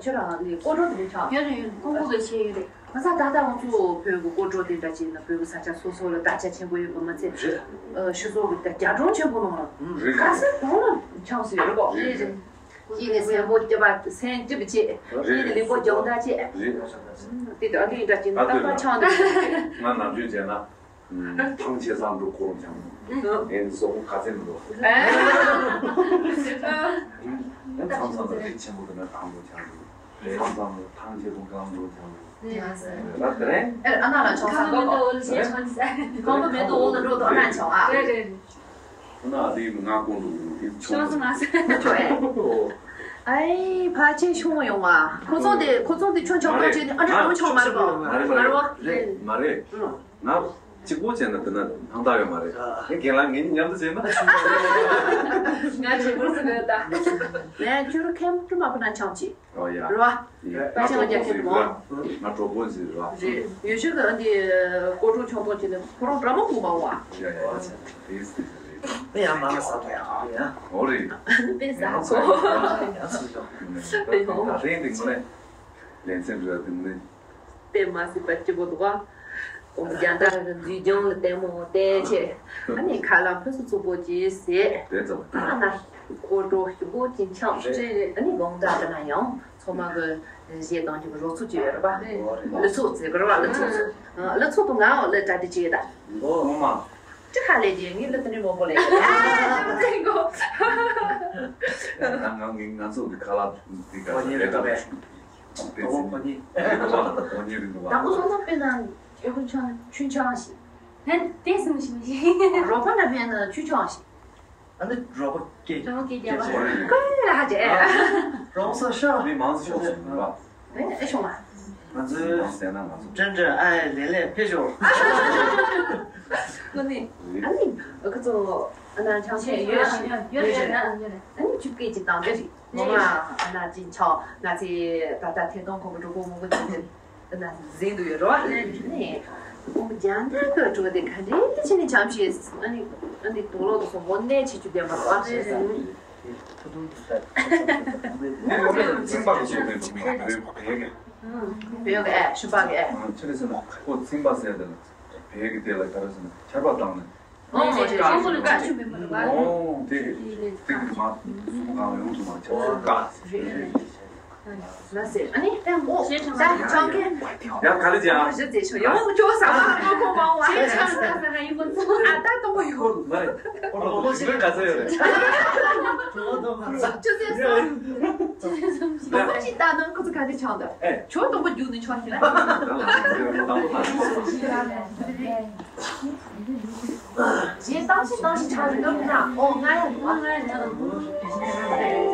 ཁྱོད་རང་ནི་སྐོར་བྲོ་དེ་འདྲ་ཆགས། ཡོད་རེད་ཡོད་རེད། ཀོང་པོ་གི་ཆེ་ཡོད་རེད། ང་ཚ་ད་ལྟ་ང་ཚོ་བོད་ཀྱི་སྐོར་བྲོ་དེ་འདྲ་བྱས་ན་བོད་ཀྱི་ས་ཆ་སོ་སོ་ལ་དར་ཆ་ཆེན་པོ་ཡོད་པ་མ་ཚད། རེད། ཨ་ཕྱི་སོག་གི་རྒྱ་གྲོང་ཆེན་པོ་ནང་ལ་རེད། ཁ་སེར་གང་ལ་ཆགས་སུ་ཡོད་རེད་གོ། རེད་རེད། གཅིག་ནས་སེམས་པོ་སྐྱིད་པ་སེམས་སྐྱིད་པ་བྱེད། རེད། གཅིག་ནས་ལུས་པོ་རྒྱང་ཐག་བྱེད། རེད། དེ་ལྟར་དེ་འདྲ་བྱས་ན་རྟག་པར་ཆགས་འདུག་ང་ནམ་རྒྱུན་བྱས་ན། ཐང་ཆད་ཚང་འགྲོ་ཁོ་རང་ཆང་། ཨེ་ནི་སོག་པོ་ག་ཚད་མི་འགྲོ། ཨེ་མཚམས་མཚམས་ལ་རིགས་ཆེན་པོ་དེ་ན་གང་འགྲོ་ཆང་འགྲོ། མཚམས་མཚམས་ལ་ཐང་ཆད་ཚང་གང་འགྲོ་ཆང་འགྲོ། ལ་དེ་རིང་། ཨེ་ཨ་ན་ལ་ཆང་ས་གོ། ཁང་པ་མེད་དུ་འོག་ལ་འགྲོ་དོ་ཨ་ན་ཆང་ཨ། རེད་རེད། ཨ་ན་དེ་ཡིན་ང་ཀུན་འགྲོ་དེ་ཆང་ས་ང་ས་ཆོ་ཨེ། ཨའི་ཕ་ཆེ་ཤོང་ཡོང་ཨ། ཁོ་ཚོ་དེ་ཁོ་ཚོ་དེ་ཆོ་ཆང་ཀོ་ཆེ་ཨ་ན་ཆང་མ་རེད་པ། མ་རེད་མ་རེད། མ་རེད། ང་གཅིག་པོ་བྱས་ན་དེ་ན་ཧང་ད་ཡོད་མ་རེད། ཨ། ངས་རྒན་ལགས་ངས་མཉམ་དུ་བྱས་ན། ང་གཅིག་པོ་ཟེར་ནས་ད། ངས་ཁྱོད་རང་ཁེམ་ཀྲུ་མ་པ་ན་ཆང་ཆེ། ཨོ་ཡ། རེད་བ། ཡ། ང་གྲོགས་པོ་ཟེར་རེད་བ། ང་གྲོགས་པོ་ཟེར་རེད་བ། རེད། ཡོད་ཤོས་ཀྱི་འདི་ཀོ་ཀྲུང་ཆང་ཐོག་ཅིག་ནས་ཁོ་རང་འདྲ་མོ་མོ་མ་བ། ཡ་ཡ་ཡ། དེ་ཟེར་རེད། དེ་ཡང་མ་ལ་ས་ཐོ་ཡ་ཨ་ཡ། ཨོ་རེད། དཔེ་ཟ་ཁོ། ཡ་སུ་ཞོག་ད་རེས་འདི་ངོ་ནས་ལན་ཚན་རེད་འདི་ངོ་ནས། དེ་མ་སྲིད་པ་སྐྱིད་པོ་འདུག་ག་ཀོང་རྒྱ་ད་འཛུལ་ལྗོངས་ལ་ལྟད་མོ་བལྟས་བྱས། ཨ་ནི་ཁ་ལག་ཕུན་སུམ་ཚོགས་པོ་ཅིག་ཟས། དེ་ཙམ། ཨ་ན་ཀོ་ཀྲོ་ཞིམ་པོ་ཅིག་འཆང་། རེད་རེད། ཨ་ནི་དགོང་དག་དེ་ན་ཡང་ཚང་མ་གི་གཞས་གཏོང་རྒྱུ་གི་རོགས་ཚོགས་ཅིག་ཡོད་རེད་པ། རེད། ཀླུ་ཚོགས་ཟེར་གི་རེད་པ། ཀླུ་ཚོགས་ཟེར། ཨ་ཀླུ་ཚོགས་དང་ང་ཡང་ཀླུ་གྲ་སྒྲིག་བྱས་ད། ངོ་མ། ཅི་ཁ་ལས་ཀྱི་ངའི་ཀླུ་དེ་འདྲའི་མང་པོ་ལས་ཀྱི། ང་ང་ང་ཚོ་གི་ཁ་ལག་འདི་ག་རེད་ད། དང་པོ་ཁོ་གཉིས། དང་པོ་སོང་ཙང་དཔེར་ན་ཨེ་ཁུ་ཆང་ཆུ་ཆང་ཞིག་ཧན་ཏེ་སུ་མི་ཤི་མི་ཤི། རོགས་པ་ན་ཕན་ན་ཆུ་ཆང་ཞིག་ཨ་ནི་རོགས་པ་སྐད། རོགས་པ་སྐད་རྒྱབ་པ། ཀུན་ལ་ཧ་ཅེ། རོགས་ས་ཤ། མི་མང་སུ་ཤོག་སུ་མི་བ། ཨེ་ཤོང་བ། ང་ཚོའི་མང་སེ་ན་ང་ཚོ། ཀྲན་ཀྲན་ཨའི་ལེ་ལེ་ཕེ་ཤོག་ཨ་ནི་ཨ་ནི་ཁོ་ཚོ་ཨ་ན་ཆང་ཆེ་ཡོད་ཤི་ཡོད་ཡོད་ཡོད་ཡོད། ཨ་ནི་ཆུ་སྐད་ཅིག་བཏང་དེ་རེད། ངོ་མ་ཨ་ན་ཅིན་ཆའོ། ང་ཚོས་ད་ལྟ་ཐད་གཏོང་ཁོ་བོ་གྲོགས་པོ་མང་པོ་ཅིག་ཨ་ན་ཟིན་དུ་ཡོད་རོ། ཨ་ནི་ཨོ་རྒྱ་ནག་གི་གྲོགས་དེ་ག་འདྲའི་ཆེ་ནི་བྱམས་ཤིང་ཨ་ནི་ཨ་ནི་དུག་ལོག་དུ་སོང་འོ་ནས་ཆེ་ཆུ་ལྡན་པ་རོ། ཚིང་པ་གི་ཆེ་བའི་བུ་མོ་བོད་ཀྱི་ཨེ་ཤུ་པ་གི་ཨེ། ཆེ་ནི་ཟེར་ན་ཁོ་ཚིང་པ་ཟེར་དེ་ལ་བོད་ཀྱི་དེ་ལ་ག་རེ་ཟེར་ན་ཆར་པ་བཏང་ནས། ཨོ་ཆེན་པོ་ལ་བཀའ་ཆུ་མི་མ་རུ་བ། ཨོ་དེ་དེ་གི་མ་སུ་གང་ཡོང་དུ་མ་ཆོག་བཀའ། ལ་སེ་ཨ་ནི་ཨོ་ད་ཆོག་གེ། ཡང་ག་ལེ་ཅང་། ཞི་ཚེ་ཆོ་ཡོང་ཆོ་ས་མ་ཁོ་ཁོ་མ་བ། ཆེ་ཆང་ས་ས་ཡིན་པ་ཚོ་ཨ་ད་གཏོང་གི་ཡོད། མ་རེད། ཁོ་ལོ་ལོ་ཞིག་ལ་ག་ཚོད་ཡོད་རེད། ཆུ་ཚོད་གསུམ། ཆུ་ཚོད་གསུམ་ཞིག་ད་ཅི་ད་ནང་ཁོ་ཚོ་ག་ཚོད་ཆང་ད། ཨེ། ཆོ་སྟོང་པ་རྒྱུག་ནས་ཆོ་ཞིག་ལ། རྗེས་བཏང་ཞིག་བཏང་ཞིག་ཆགས་ཡོད་ན། ཨོ་ང་ཡང་འདུག་ཨ།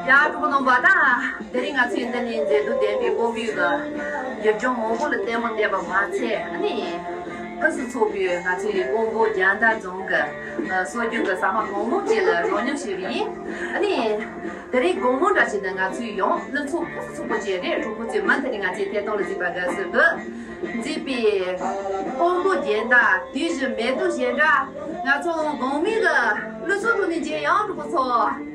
ཡ། གྲོགས་པོ་རྣམ་པ། ད་དེ་རིང་ང་ཚོས་འདི་ནས་མཛེས་སྡུག་ལྡན་པའི་ཀོང་པོའི་གི་ཡུལ་ལྗོངས་མང་པོ་ལ་ལྟད་མོ་བལྟས་པ་མ་ཚད། ཨ་ནི་ཕུན་སུམ་ཚོགས་པའི་ང་ཚོའི་ཀོང་པོ་རྒྱལ་ཟླ་རྫོང་གི་ཨ་སྲོལ་རྒྱུན་གྱི་ཟ་མ་གང་མང་ཅིག་ལ་རོལ་མྱོང་བྱས་པ་ཡིན། ཨ་ནི་དེ་རིང་དགོང་མོ་འདྲ་ཞིག་ཏུ་ང་ཚོས་ཡང་གླུ་ཚོགས་ཕུན་སུམ་ཚོགས་པོ་ཅིག་རེད། གྲོགས་པོ་ཚོས་མུ་མཐུད་ནས་ང་ཚོའི་ཐད་གཏོང་ལ་གཟིགས་པར་དགའ་བསུ་ཞུ། མཛེས་པའི་ཀོང་པོ་རྒྱལ་ཟླ་དུས་བཞི་མེ་ཏོག་བཞད་སྒྲ། ང་ཚོ་དགོང་མོའི་གི་གླུ་ཚོགས་ཐོག་ནས་མཇལ་ཡོང་། གྲོགས་པོ་ཚོ།